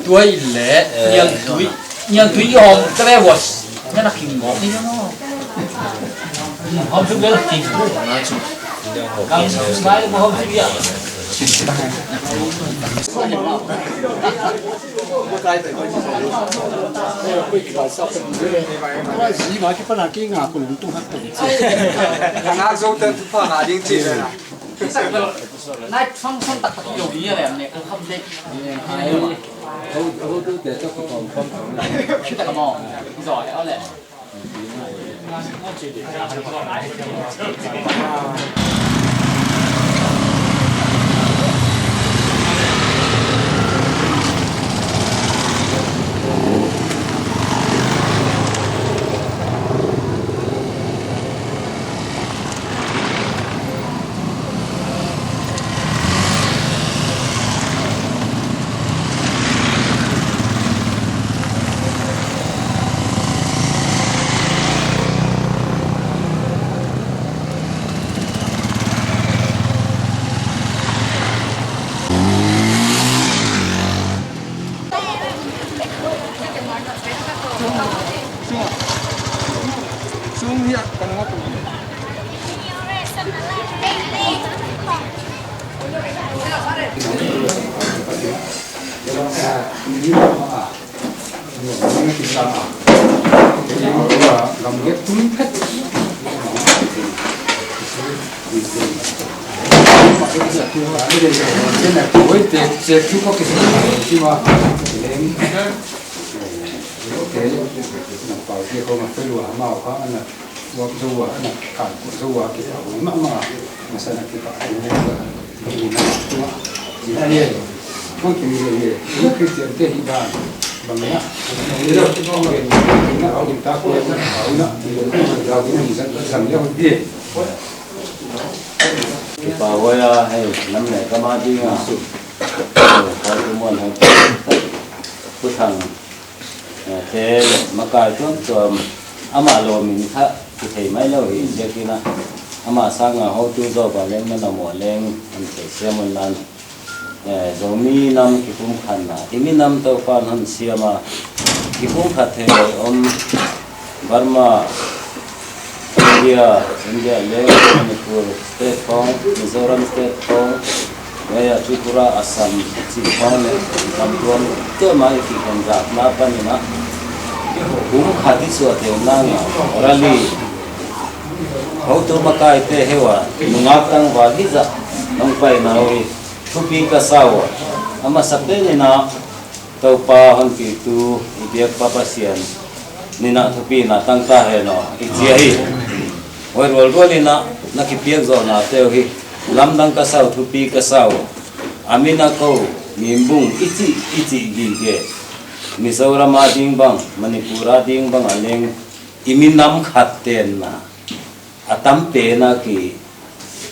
Tua i leh, eh, niangtui, niangtui i hawm tre was. Nana king ngawk ni ve maw? Hawm tu bel king. Gam sung ngai le hawm tu bia. Nai fang fang tak tak lo ni le ne ko kham dek. Ai. Ho ho tu te to ko pom pom. Kita ka mo. Zoi au le. Kipa huai a, hei, nam le kama dinga, hei, ka tu muan hei, Pu Thang, eh, te makai tuamtuam, amah lawm in kha kithei mai lo hi ziakin ah, amah sanga hotu zawh va leng, na na mawh leng, an thei siam un lan. Eh, Zomi nam kipumkhatna, i minam Topa'n hon siam a, kipumkhat thei om, Burma, India, India le Manipur state khawng, Mizoram state khawng, Maya, Tripura, Assam cih khawng le, lam tuamtuam a i kikhen zakna panin ah, kum khat i suah theih nang a, rally, hotu makaite heu a, nungak tangval hizah hong paina uh hi. Thupi ka sa uh a, a masa pen in ah, Topa honpitu i biakpa Pasian in ah thupi na tang ta hen aw, i ci a hi. Huai rualrual in ah na kipiak zawhnate uh hi. Lamdang ka sa uh, thupi ka sa uh a, a min a ko, Mimbung i cih, i cih gige. Mizoram a ding bang, Manipur a ding bang a leng, i minam khat tenna a tam pen a ki,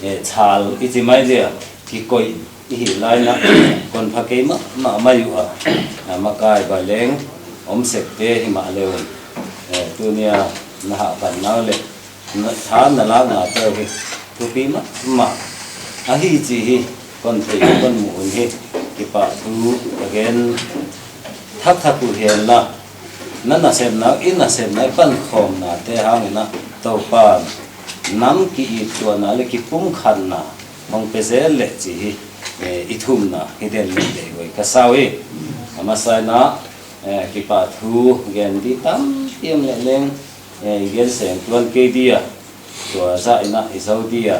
eh, chal i ci mai dia, kikoih i hih lai in ah, kon pha kei mahmah mai uh a, a makai va leng om sekte hi mah le un, eh, tuni a na hahpatna uh le na tha na laknate uh hi thupi mahmah ahi cih hi kon thei, kon muh un hi. Kipahthu ka gen thakthak uh hen la, na nasepna, i nasepna, i pankhawmnate hangin ah Topa'n nam ki-it tuahna le kipumkhatna hong pia zel leh cih hi, eh, i thumna hi den leh deih huai ka sa uh hi. A masa in ah, eh, kipahthu gen ding tampi om leh leng, eh, i gen seng tuan kei ding a, tua zah in ah i zo ding a,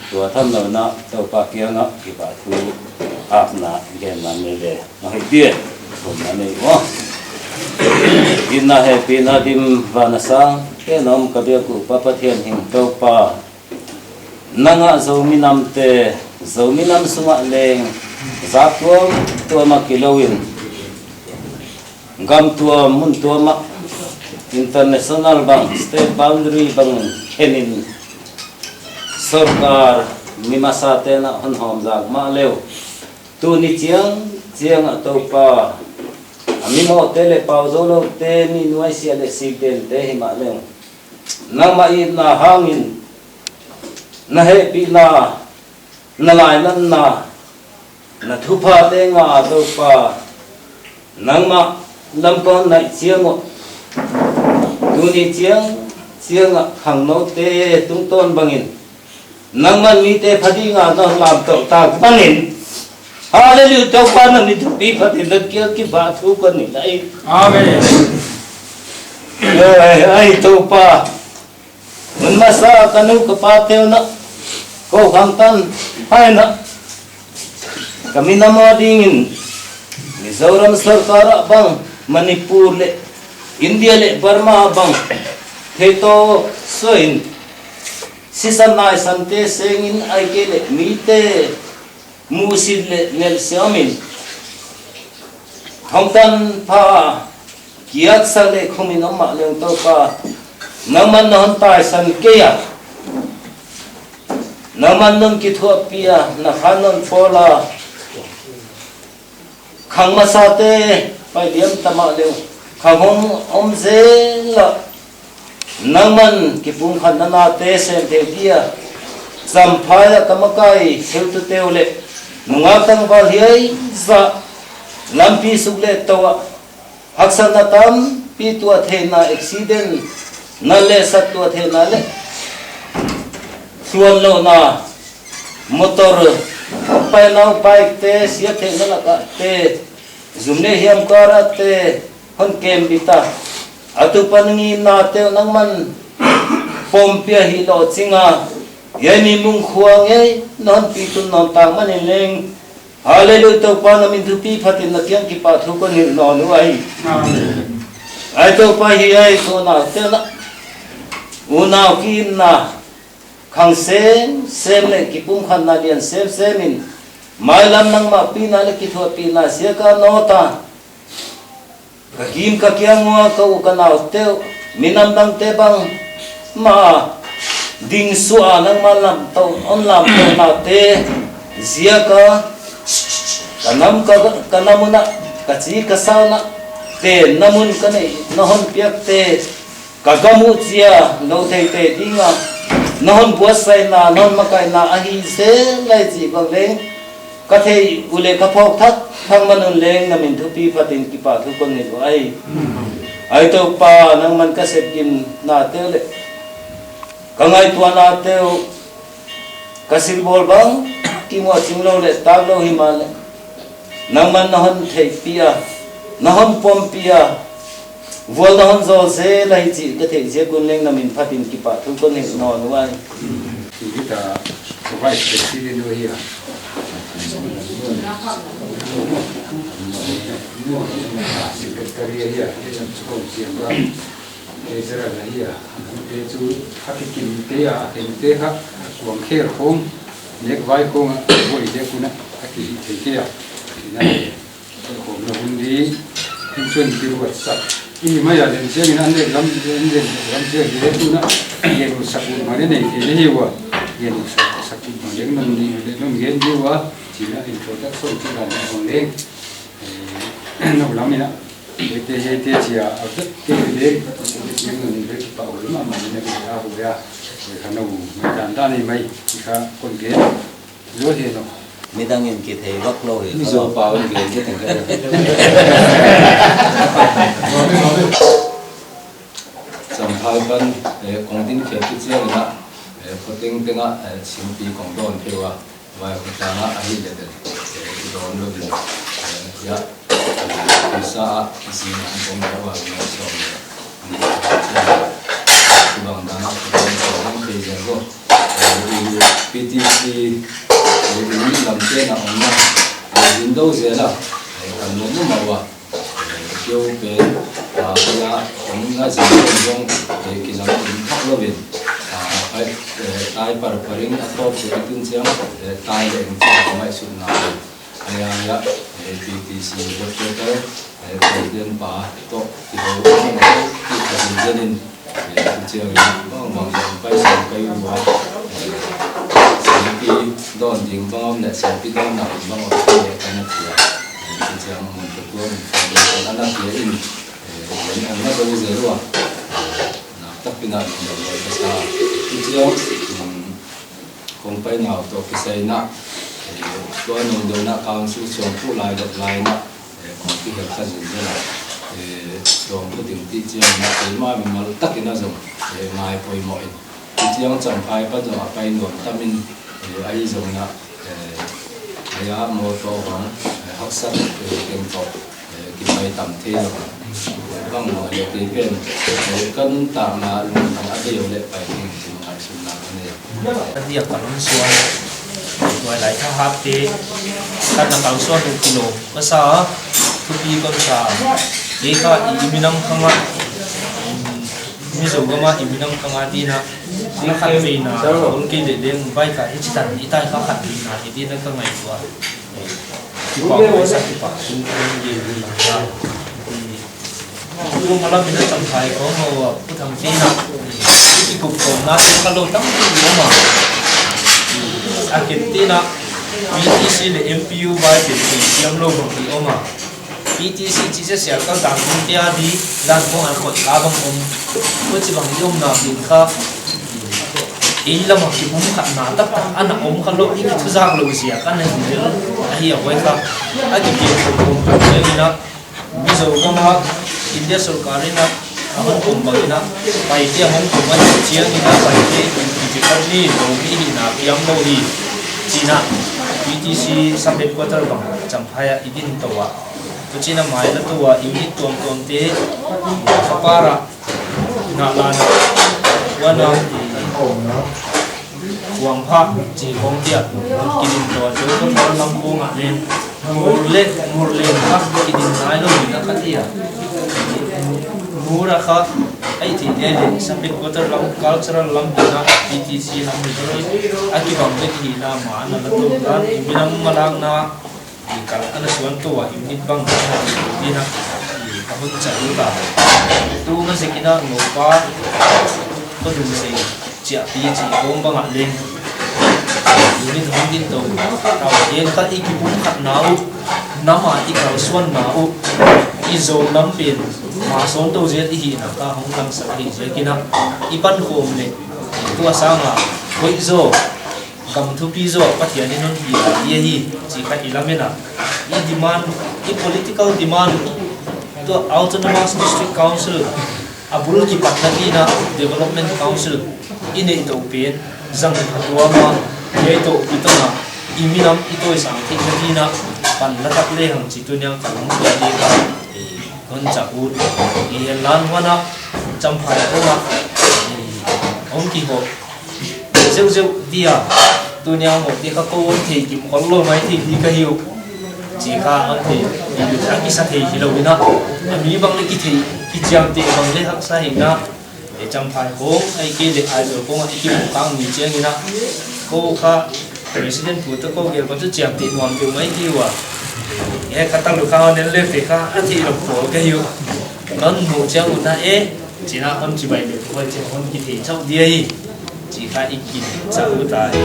tua tham lo in ah Topa kiangah kipahthu apna genna nei le na hoih ding. Thumna nei uh a, itna, hehpihna dim, van a sang pen a om ka biak uh Pa Pathian hing Topa, nang ah Zomi namte, Zomi nam sungah leng zak tuamtuam a kilo in, gam tuam mun tuam ah, international bang, state boundary bang khen in, sorkar mi masate'n ah hon hawmzak mah le uh, tuni ciangciang ah Topa, a mimawhte le pau zo lote, mi nuaisiah le sikdente hi mah le uh, nangmah itna hangin na hehpihna, na lainatna, na thuphate ngah a Topa, nangmah lamkawng naih ciang uh, tuni ciangciang ah khangnote tungtawn bangin, nangman mite pha ding a na lamtoh tak bangin, Halleluiah, Topa na min thupi phatin na kiang kipahthu kon ngen hi. Amen. Ai, ai, Topa, mun masa ka nu ka pate uh in ah, ko khangtan hai in ah, ka minam a dingin Mizoram sorkar ah bang, Manipur le India le Burma ah bang, theitawp suah in, sisan naisante seng in, ahih kei leh mite muhsit le nelhsiam in, thongtan pha kiaksak le khum in om mah le uh Topa, nangman na hon taisan kei a, nangman non kithuahpih a, na khan non pawl a, khang masate pai liam ta mah le uh, khang hong om zel ah, nangman kipumkhatna nate sem thei ding a, Champhai ah ka makai heutute uh le nungak tangval hiaizah lampi suk le to ah haksatna tam Pi tuah theihna, accident na leh sat tuah theihna leh thuan lohna, motor painau bike te siat theihna lakah te, zum ne hiam karah te hon kem bita. A tupa na ngimna teuh nangman pawmpia hi lawh cinga, hiai ni mungkhua ngei na hon pitun nawn tang manin leng, Halleluiah, Topa na min thupi phatin na kiang kipahthu kon hilh nawn uh ahi. Amen. Ai Topa, hiai tuanau tena unau kiimna khang semsem le kipumkhatna lian semsem in mailam nangmah pina le kithuahpihna siaka nawta ka kim ka kiang ua ka u ka nau teuh minam dangte bang mah ding suah nangmah lamto on lamto nate ziaka ka nam ka, ka nam unah ka ci ka sa unah tenna mun ka neih na hon piakte ka gam uh cia lo theite dinga na hon buatsaihna na hon makaihna ahi zel lai cih bang leng ka theih uh le ka phawk thak thak man un leng na min thupi phatin kipahthu kon nei uh ahi. Ai Topa, nangman ka sepgimna teuh le ka ngaihtuahna teuh ka silbawl bang kimuah cing lo le tak lo hi mah le nangman na hon theihpih a, na hon pawmpih a, vual na hon zawl zel ahi cih ka theih ziak un leng na min phatin kipahthu kon nei nawn uh ahi. Hi hita, ka vice president uh hi a. Secretary ahi a, Treasurer ahi a. Te cu a kikimte a, a kente kha kuang kher khawng, nek vai khawng a, voi dek un a, a kihih thei kei a. Khawmna hun ding, in cun kiruatsak. I mai a len ciangin an len lam, an len lam ciang hi le tuna, gen utsak ut mah le nei thei na hi ua. Gen utsak, sak ut mah le nun ding, le nun gen ding ua. Cina introduction ci dan hong leng. Eh, no lam ina. Hete, hete cia, a vek te le, te ciang nun ve kipa ul mah mah ina ve a hu ya. Ve kha no, mai dan dan i mai, i kha kon gen. Zual hi lo. Midang in kithei vak lo hi. Mizo pau in gen kithei vak. Champhai pan, eh, kong din khiat kiciang inah, eh, khua tengtengah, eh, singpi kong dawn pheu a, vai khua tangah ahi leh den, eh, i dawn lo in, eh, ya, eh, pisa ah, i sing an kong dawn a, i sawm le. Bang dana kong thei zel lo. P T C lam te na om na, window zel a, kan nuam nuam a ua. Keu pen, a, kong na zin zong, kizang in thak lo in. A, tai par paring a tawp tu a tun ciang, tai le in ciang a mai sut na. Aya ya, eh, P T C headquarter, eh, president pa tawh kiho, kiho zenin, eh, tu ciangin bang bang bang pai sang kai ua, eh, singpi dawn ding bang om le singpi dawn na bang om le kan a tia, eh, tu ciang mun tu tuan foundation an a tia in, eh, an a do zel ua, nak tak pina in lo ka sa, tu ciang, um, Kong pai nau tawh kisai inah, eh, tua nungdeuh inah council suangphuh lai dok lai inah, eh, kong kihel kha zinzen a, eh, suangphuh ding tih ciang inah, keima mimal tak inah zong, eh, ngai poimawh in. Tua ciang Champhai pan zong a pai nuam tam in, eh, ahi zong inah, eh, ahi a mawtaw hong, eh, haksat, eh, teng tawh, eh, kipai tam thei lo. Bang mah le kei pen, eh, ka nuntakna lungtang a deu le pai ding cih ngaihsutna ka nei. Ka diak ka lungsuan, tuai lai thahatte, ka na kalsuan uh kilo ka sa, thupi kon sa. Kei kha i minam khangah, Mizo gama i minam khangah dina, na khat veina, ol kei le leng bai ka hi citan i tai kha khat veina hi dina ka ngaihtuah. Kipa ko sa kipa, sun ko ye gu la. Kum hala mina Champhai ko mo wa putang tina. Kikup ko na ka lo tam ko ma. A ken tina. P T C le M P U bai pen pen siam lo bang i oma. P T C ci sia sial kal tang kum tia di dan kong an kot la bang om. Ko ci bang i om na bin kha. Ei lama kipumkhatna taktak ana om kha lo, i kithuzak lo zia ka na hi lel ahi a huai kha. A kipian khop khop khop zia ina Mizo gama India sorkar in ah a hong kum bangin ah Paite a hong kum a hih ciangin ah Paite in kiciphat ni, Zomi hihna piang lo hi ci-in ah P T C sub headquarter bang Champhai ah i din to ah, tu cin a mai la to ah unit tuamtuamte Kha Para, Nahlan ah, Wan ah, Khuang Phah cih khawng tiah kidin to a, Zokhawthar lam khawng ah le Murle, Murlen Phah kidin nai lo in a ka ti a. Mura kha a i theih le le sub headquarter lam, cultural lam ding ah P T C lam hi lo hi. A kibang bek hi na ma na la to dan i minam malakna i kal a na suan to a unit bang na i dina i ka hun chah ut a. Tu na zekin ah Lopa Khuadun Sei ciahpi cih kawng bangah le unit hong din to. Tau gen kha i kipumkhatna uh, nam a i kalsuanna uh, i Zo nam pen ma sawn to zel i hihna kha hong langsak hi ziakin ah i pankhawm le tua sangah koih zaw, gam thupi zaw Pathian in hon pi lai ding ahi cih kha i lamen a, i demand, i political demand tua Autonomous District Council a bul kipat na ding ah Development Council i neih to pen zang a tuam a, i neih to i tong a, i minam i tawisang theih na ding ah pan la tak le hang ci tuniang ka lungpia ding a, i hon cah ut i hen lan huan ah Champhai kong ah i hong kihawh zeuhzeuh ding a, tuniang mawh ding kha ko hong thei kim khol lo mai thei ding ka hi uh. Ci kha hong thei, a kisa thei hi lo in ah, a mi bang le kithei, kiciamteh bang le haksa hi in ah, e Champhai khawng, ahih kei le Aizawl khawng ah i kimuh kang ni ciangin ah, ko kha President pu tawh ko gel kong cu ciamteh nuam deuh mai hi uh a. E kha talu kha hong en le pe kha a thei lo pawl ka hi uh. Kan muh ciang un ah e, ci-in ah hon cibai le pawl ciang hon kithei chauh ding ahi. Ci kha i kicah uh ta hi.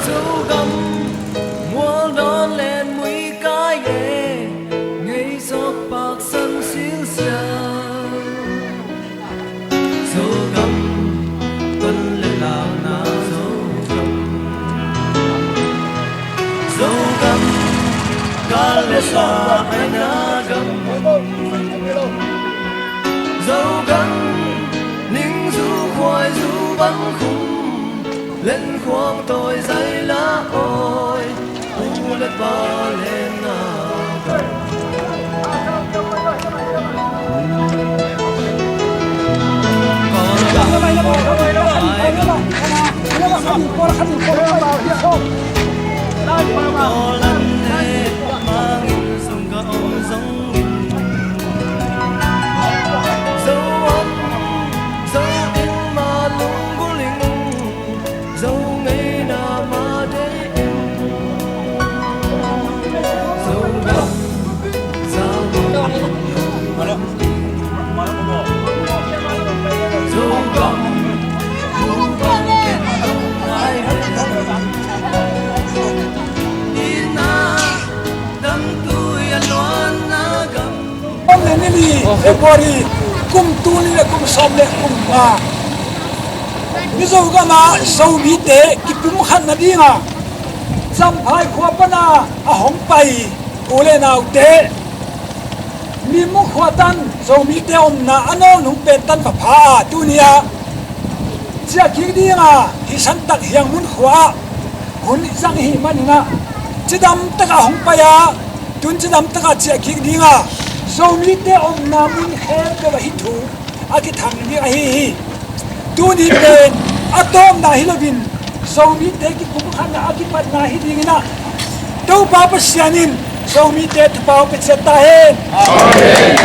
Zogam mual dawn len mui kai e, ngei sawk pak san silsia. Zogam ton le lakna Zogam, Zogam kal le sa aina gam. Zogam ning zu khuai zu bang khum, len khuang tawi zai la awi, u le pa lenna. Om le ni li February kum tul nih le kum sawm le kum nga, Mizo gam ah Zomite kipumkhat nading a Champhai khua pan a hong pai u le naute, Mimu khua tan Zomite omna a nawl nung pen tan va pha a, tuni a ciah kik ding a hih San Tak Hiang mun khua ah hun i zang i hih manin ah cidam tak a hong pai a, tun cidam tak a ciah kik ding a Zomite omna mun khempeuh ah hih thu a kithang ding ahi hi. Tuni pen a tawpna hi loin Zomite kipumkhatna a kipatna hi dingin ah Topa Pasian in Zomite thupha pia ciat ta hen. Amen.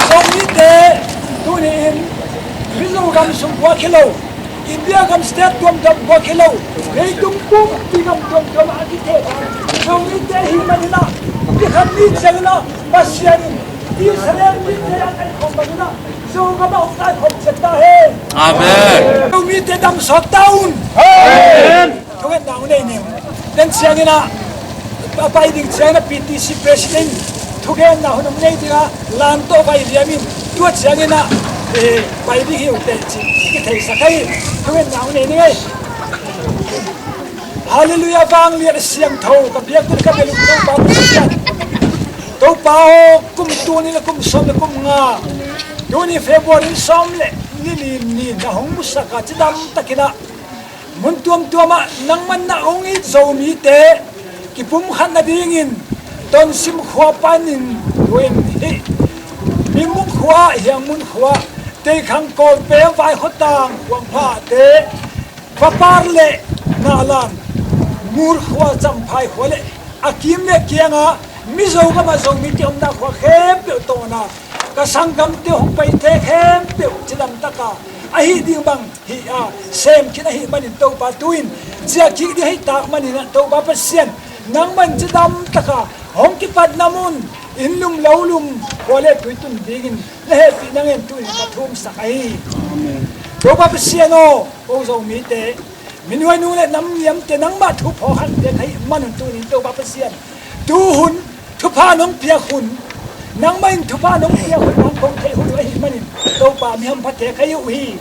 Zomite tuni in Mizo gam sung puak hi lo, India gam state tuamtuam guak hi lo, leitung pumpi gam tuamtuam ah a kitheh dan Zomite hi manin ah, mi khat mi ciangin ah Pasian in Israel mite a kaikhawm bangin ah Zogam ah hong kaikhawm ciat ta hen. Amen. Zomite damsawt ta un. Amen. Thungetna hong nei ning. Tua ciangin ah, a pai ding ciangin ah P T C president thugenna hun hong nei ding a, lan tawh vai liam in, tua ciangin ah, eh, pai ding hi uh teh ci i kitheisak hi. Thungetna hong nei ning ei. Halleluiah, vanglian a siangtho, ka biakna ka bia lum Topa Pasian. Topa aw, kum tul nih le kum sawm le kum nga, tuni February sawm le ni li ni na hong musak a, cidam takin ah mun tuamtuam ah nangman na hong it Zomite kipumkhat nadingin Tonsim khua panin tu-in hih Mimuk khua, Hiangmun khua, Teikhang, Kawlpem, Vaikhotang, Khuangphate, Vapar le Nalan, Mur khua, Champhai khua le a kim le kianga Mizo gam ah Zomite omna khua khempeuh tawna ka sanggamte hong pai te khempeuh cidam taka ahih ding bang hi a, sem khin ahih manin Topa tu-in ciah kik ding ahih tak manin ah Topa Pasian, nangman cidam taka hong kipatna mun, inn lum lo lum, khua le tui tun dingin na hehpihna ngen tu-in ka thumsak ahi. Amen. Topa Pasian aw, ko Zomite, mi nuainung le nam niamte nangmah thu phawk khat pek ahih manun tu-in Topa Pasian, tu hun thupha nong piak hun, nangmah in thupha nong piak hun, nang kong theih hun uh ahih manin Topa, mi hampha te ka hi uh hi.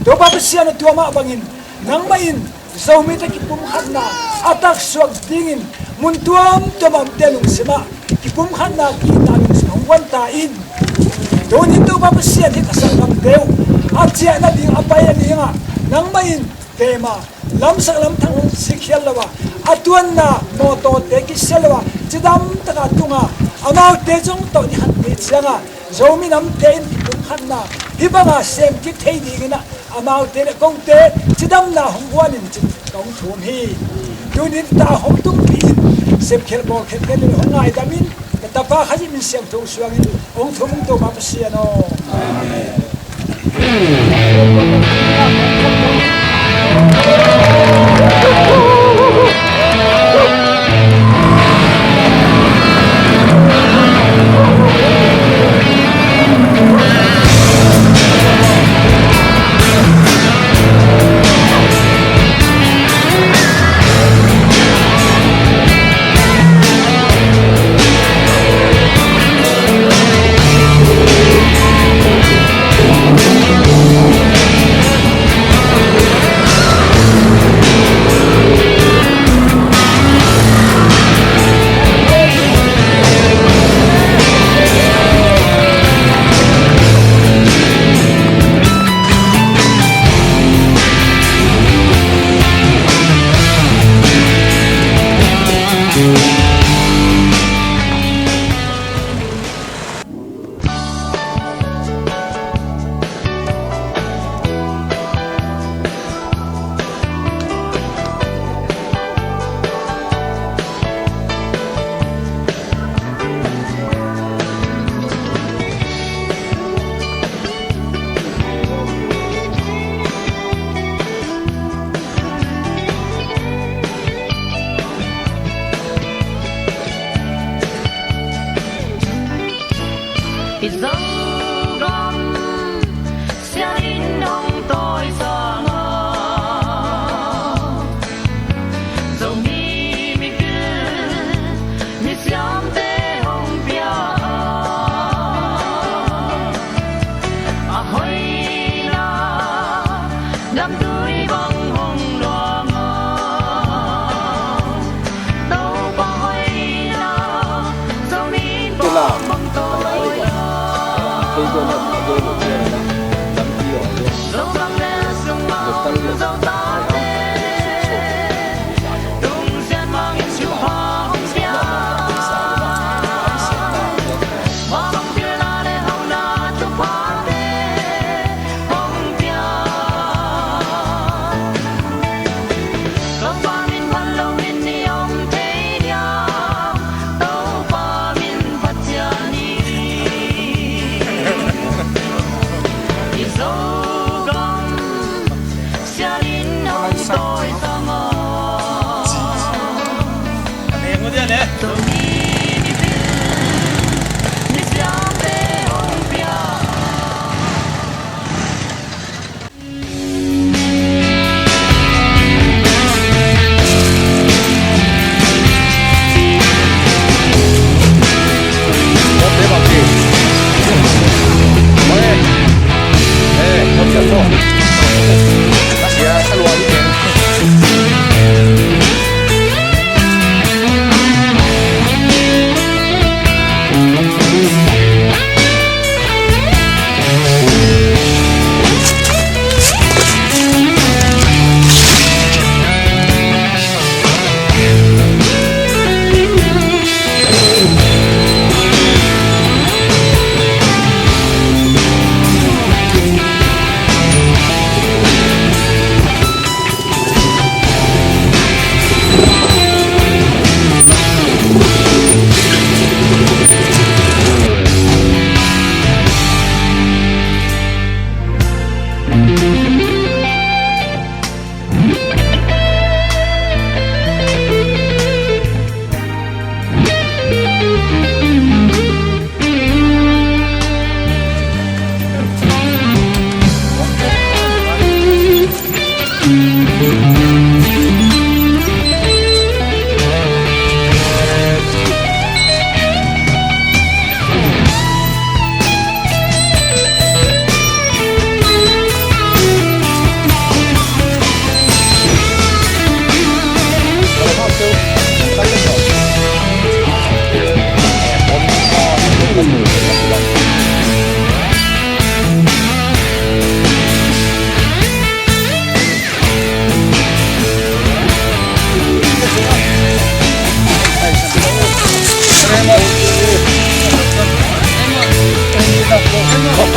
Topa Pasian aw, tua mah bangin nangmah in Zomite kipumkhatna a taksuak dingin mun tuamtuam a omte lungsim ah kipumkhatna, ki-itna lungsim hong guan ta in. Tuni Topa Pasian, hih ka sanggamte uh a ciah nading a pai a dingah nangmah in keima lamsak lamthang hong sikkhial lo a, a tuanna mawtawte kisial lo a, cidam taka tunga amaute zong tawh ni khat ni cianga Zomi namte in kipumkhatna hih banga sem kik thei dingin ah amaute le kote cidamna hong guan in cin ka hong thum hi. Tuni ta hong tungpi in, sepkhial bawlkhial pen in hong ngaidam in, ka tapa Khazih min siangtho suangin hong thum ung Topa Pasian aw. Amen.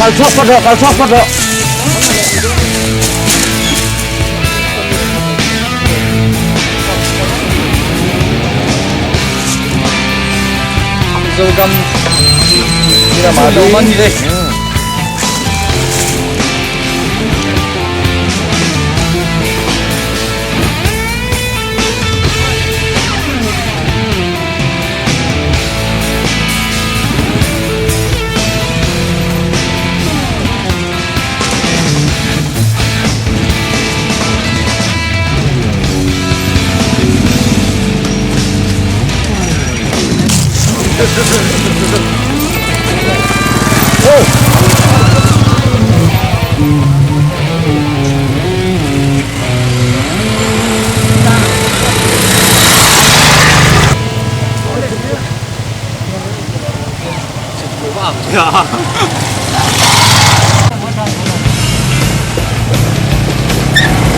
Kal thuak phot rawh, kal thuak phot rawh. Zogam ni lam a lo man hi ve.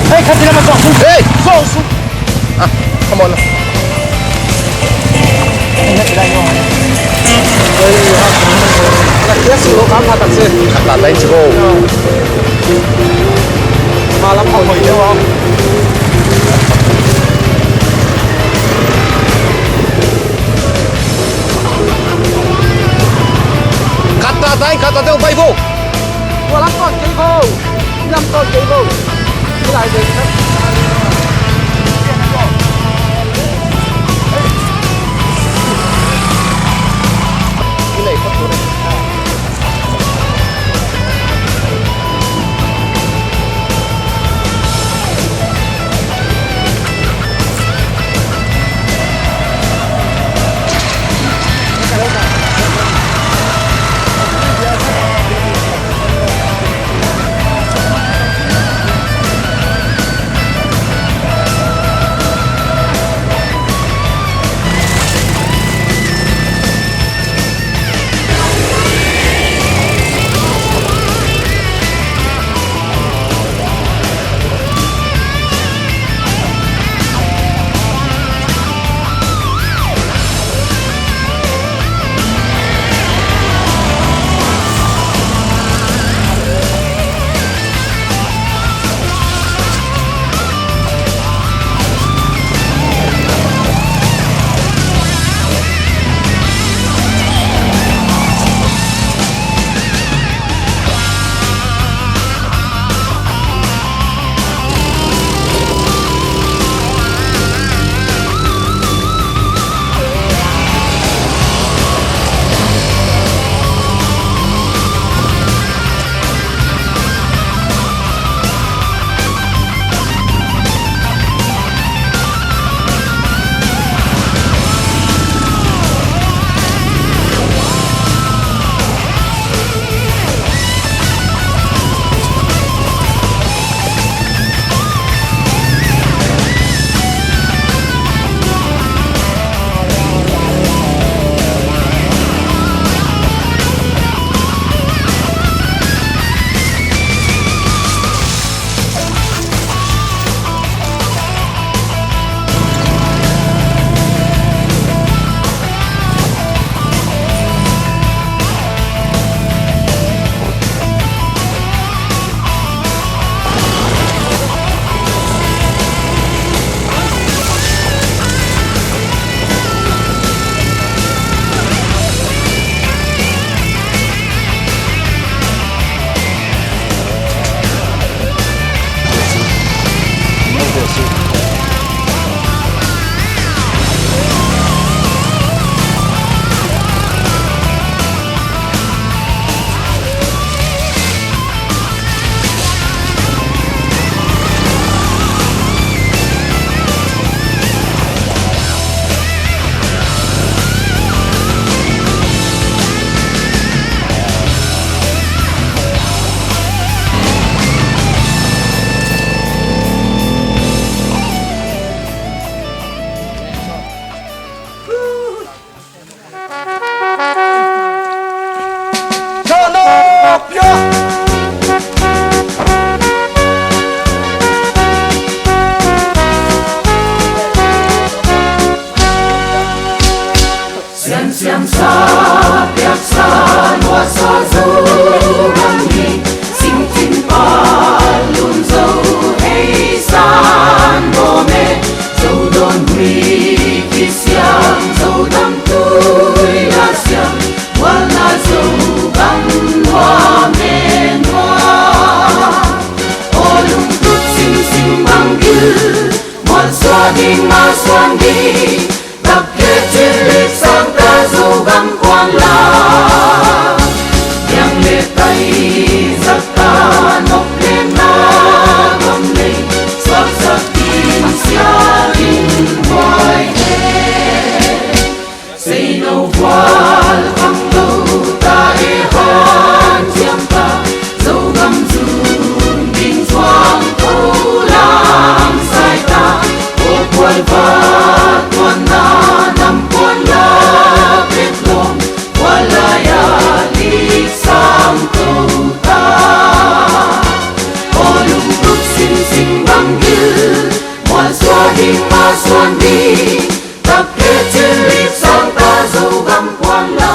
Hei, khat tina ma zuak sung. Hei! Zuak sung. Ah, come on. Hei, ha. Khat tina sung lo kam ha tak se. Khat ta ta in si ko. Ma lam ko koi deuh a. Khat ta ta in, khat ta deuh bai vo. Tua lam tawn kei vo. Lam tawn kei vo. Ni lai dei na. Ni lai khat tua. Ding masuan ding, tak kecil lik sang ta Zogam puan la. Yang letai zaka nok lena gam lei, suak sak in sia in buai he. Seino vual khang lo ta e, hanciam ta Zogam zun ding zuang ko lam sai ta. Ko puan vat puan na nam puan la pet lom, puan lai a lik sam ko ta. Ko lungtup sinsin bang gil, mual sua ding ma suan ding. Tak kecil lik sang ta Zogam puan la.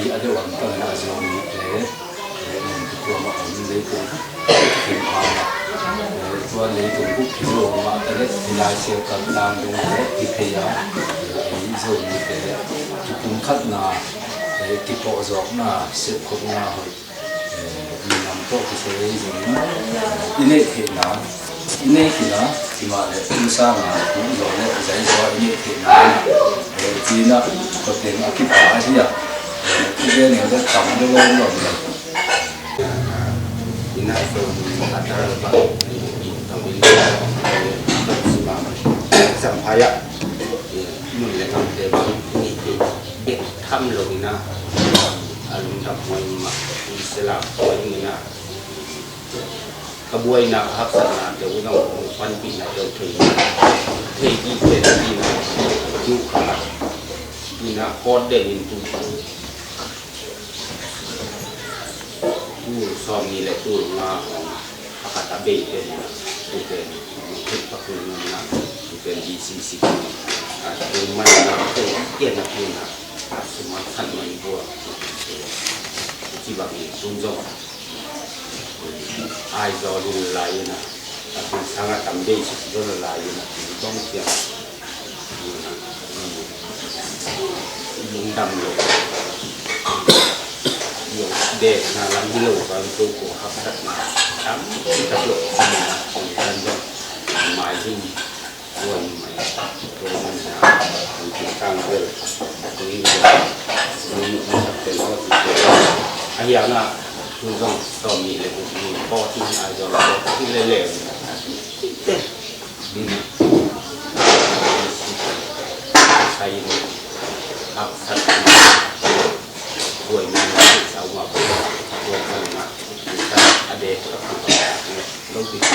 Ei a deuh ang tangin a Zomite, eh, nungtutuam a om leitung khin hang a, eh, tua leitung bup hi lo mah ta leh, hi Lai Siangtho tang dong leh hi thei a, eh, ei Zomite kipumkhatna, eh, kipawhzawkna, sepkhopna hoih, eh, minam tawh kisai zongin, eh, i neih theihna, i neih khin a, hi mah leh tu sanga tu zaw leh zai zaw i neih theihna, eh, ci-in ah khuateng a kipah ahi a, eh, i gen in leh tam lua lua lua lua. Ina so a tar ba, i tawh in, eh, Samphai ah, eh, mun leh gamte bang i neih theih bek tham lo ina, a lungdam huai mah i sia lak huai ina, ka buaina, ka haksatnate uh zong hong panpihna teuh thei, thei dih pen dihna, duh kha ina, kawt den in tu, tu sawm nih leh tu nga hong a khat a bei pen ina, tu pen hong theih pak ina, tu pen D C C ina, a tu man ina, tu kian a ina, a suman khat man bua, tu ci bang in tun zong Aizawl in lai ina, a tun sanga tam bei suk zon a lai ina, a tun dong ciang ina, lungdam lo, lo dekna lam hi lo, kan ko ko haksatna tam tak lo ina, a tun zong mai zin Tua hi mai, tua hi mai na, tua hi tang bel, tua hi bel, tua hi mai sak pen aw, tua hi bel. A hiang na, tu zong sawm nih le guk ni, pawh tu hi Aizawl, pawh tu hi le le. Ni na. Sai ni. Haksat. Buai ni na, sau ma, buai ni na. A de, a de.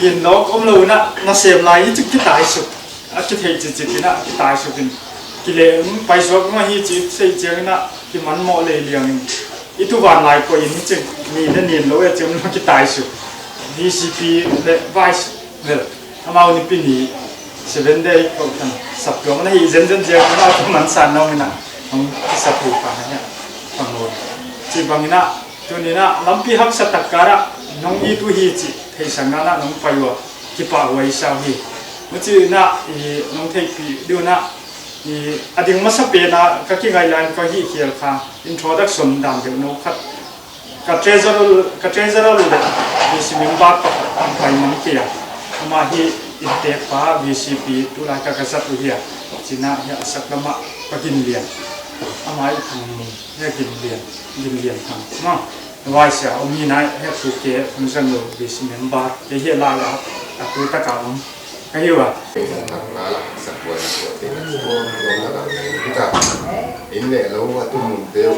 Kin lawk om lo inah nasem lai hi ci kitaisuk a kitheih cicik inah kitaisuk in kileh paisuak mah hi ci theih ciang inah kimanmawh lei liangin i tuvan lai koih in hi ci ni le nin lo e ci om lo kitaisuk. V C P le vice vel amau nipi ni seven day ko kan saptuam na hi zenzen zia ko na ko mansan na um inah hong kisaphu ka na hi a panglo ci bang inah. Tuni inah lampi haksa tak karah nong it uh hi cih theihsa nganah nong pai uh a kipahhuai sa uh hi. Huci inah i nong theihpih dih unah I, a ding masa pen ah ka kingaih lai-in ka hih khial kha introduction dan deuh no khat, ka treasurer, ka treasurer le V C member pakhat hong pai mang kei a, amah hi innteekpa V C P tulai ka ka zat uh hi a, cina hi a sak lamah Pa Gin Lian, amah i Thang Mung hi a, Gin Lian, Gin Lian Thang maw. Vaisia om hi nai, heh, tu ke, Phung Zan Lo V C member, kei hi lai a, a tu taka om ka hi uh a. Inn le lo a tum mun peuh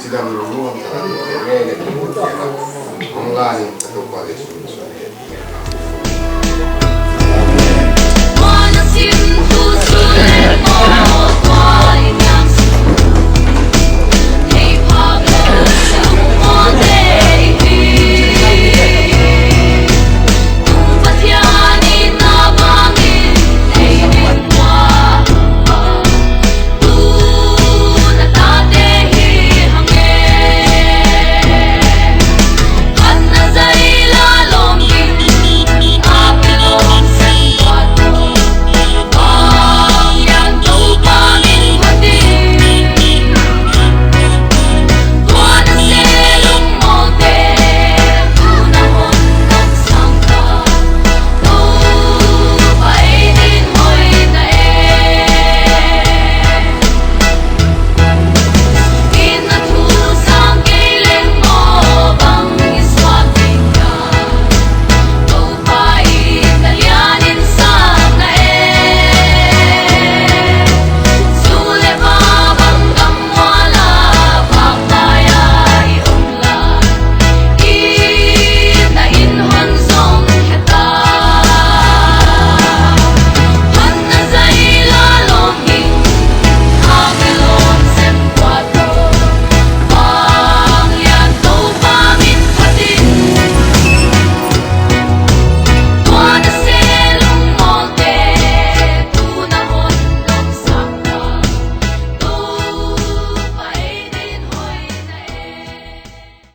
cidam lungmuang taka ngei le tum mun peuh a, hong la ning ka Topa Jesu min suang hi.